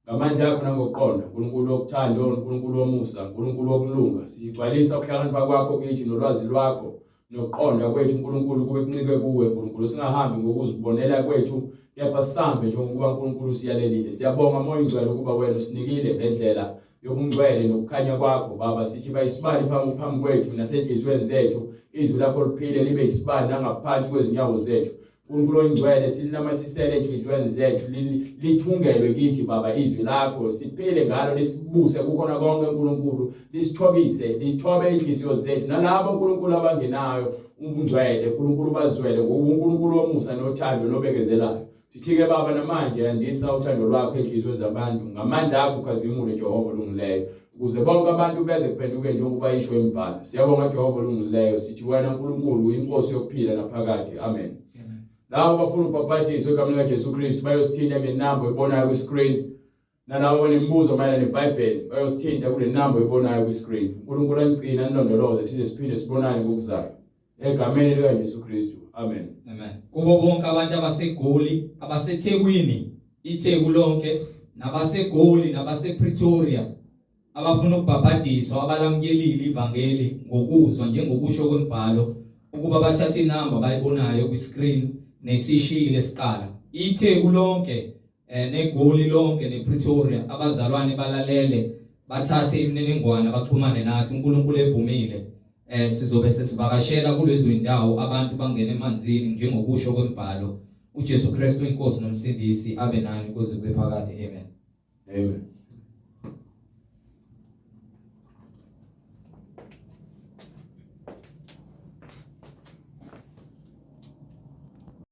ngamandla akho nangokuqonda. uNkulunkulu wokuthanda, uNkulunkulu womusa, uNkulunkulu wokulunga, sigcwalisa ukuhlakanipha kwakho kithi nolwazi lwakho nokuqonda kwethu uNkulunkulu kube kuncike kuwe uNkulunkulu, singahambi ngokuzibonela kwethu kepha sihambe njengokuba uNkulunkulu usiyalelile. Siyabonga Moya Ingcwele ukuba wena usinikile le ndlela yobungcwele nokukhanya kwakho Baba. Sithi bayisibani phambi kwethu nasenhliziyweni zethu, izwi lakho liphile libe isibani nangaphansi kwezinyawo zethu. uNkulunkulu oyingcwele silinamathisele enhliziyweni zethu lithungelwe kithi baba izwi lakho siphile ngalo lisibuse kukhona konke uNkulunkulu lisithobise lithobe inhliziyo zethu nalabo uNkulunkulu abangenayo ubungcwele uNkulunkulu bazwele ngoba uNkulunkulu womusa nothando nobekezelayo Sithi-ke Baba namanje yandisa uthando lwakho enhliziyweni zabantu ngamandla akho ukhazimule Jehova olungileyo ukuze bonke abantu beze kuphenduke njengoba isho imibhalo. Siyabonga Jehova olungileyo sithi wena uNkulunkulu uyinkosi yokuphila naphakade. Amen. Labo abafuna ubhapathiso egameni likaJesu Kristu bayosithinta kule namba oyibonayo kwi-screen. Nalabo abanemibuzo mayelana neBhayibheli bayosithinta kule namba oyibonayo kwi-screen. uNkulunkulu anigcine anilondoloze size siphinde sibonane ngokuzayo. Egameni likaJesu Kristu. Amen. Amen. Kubo bonke abantu abaseGoli, abaseThekwini, iTheku lonke, nabaseGoli nabasePretoria abafuna ukubhabhadiswa abalamukelile ivangeli ngokuzwa njengokusho kwembhalo ukuba bathathe inamba abayibonayo kwi-screen nesishiyile siqala. ITheku lonke eh, neGoli lonke nePretoria abazalwane balalele bathathe imininingwane baxhumane nathi uNkulunkulu evumile eh sizobe sesivakashela kulezo indawo abantu bangena emanzini njengokusho kwembhalo uJesu Kristu inkosi nomsindisi abe nani kuze kube phakade amen amen.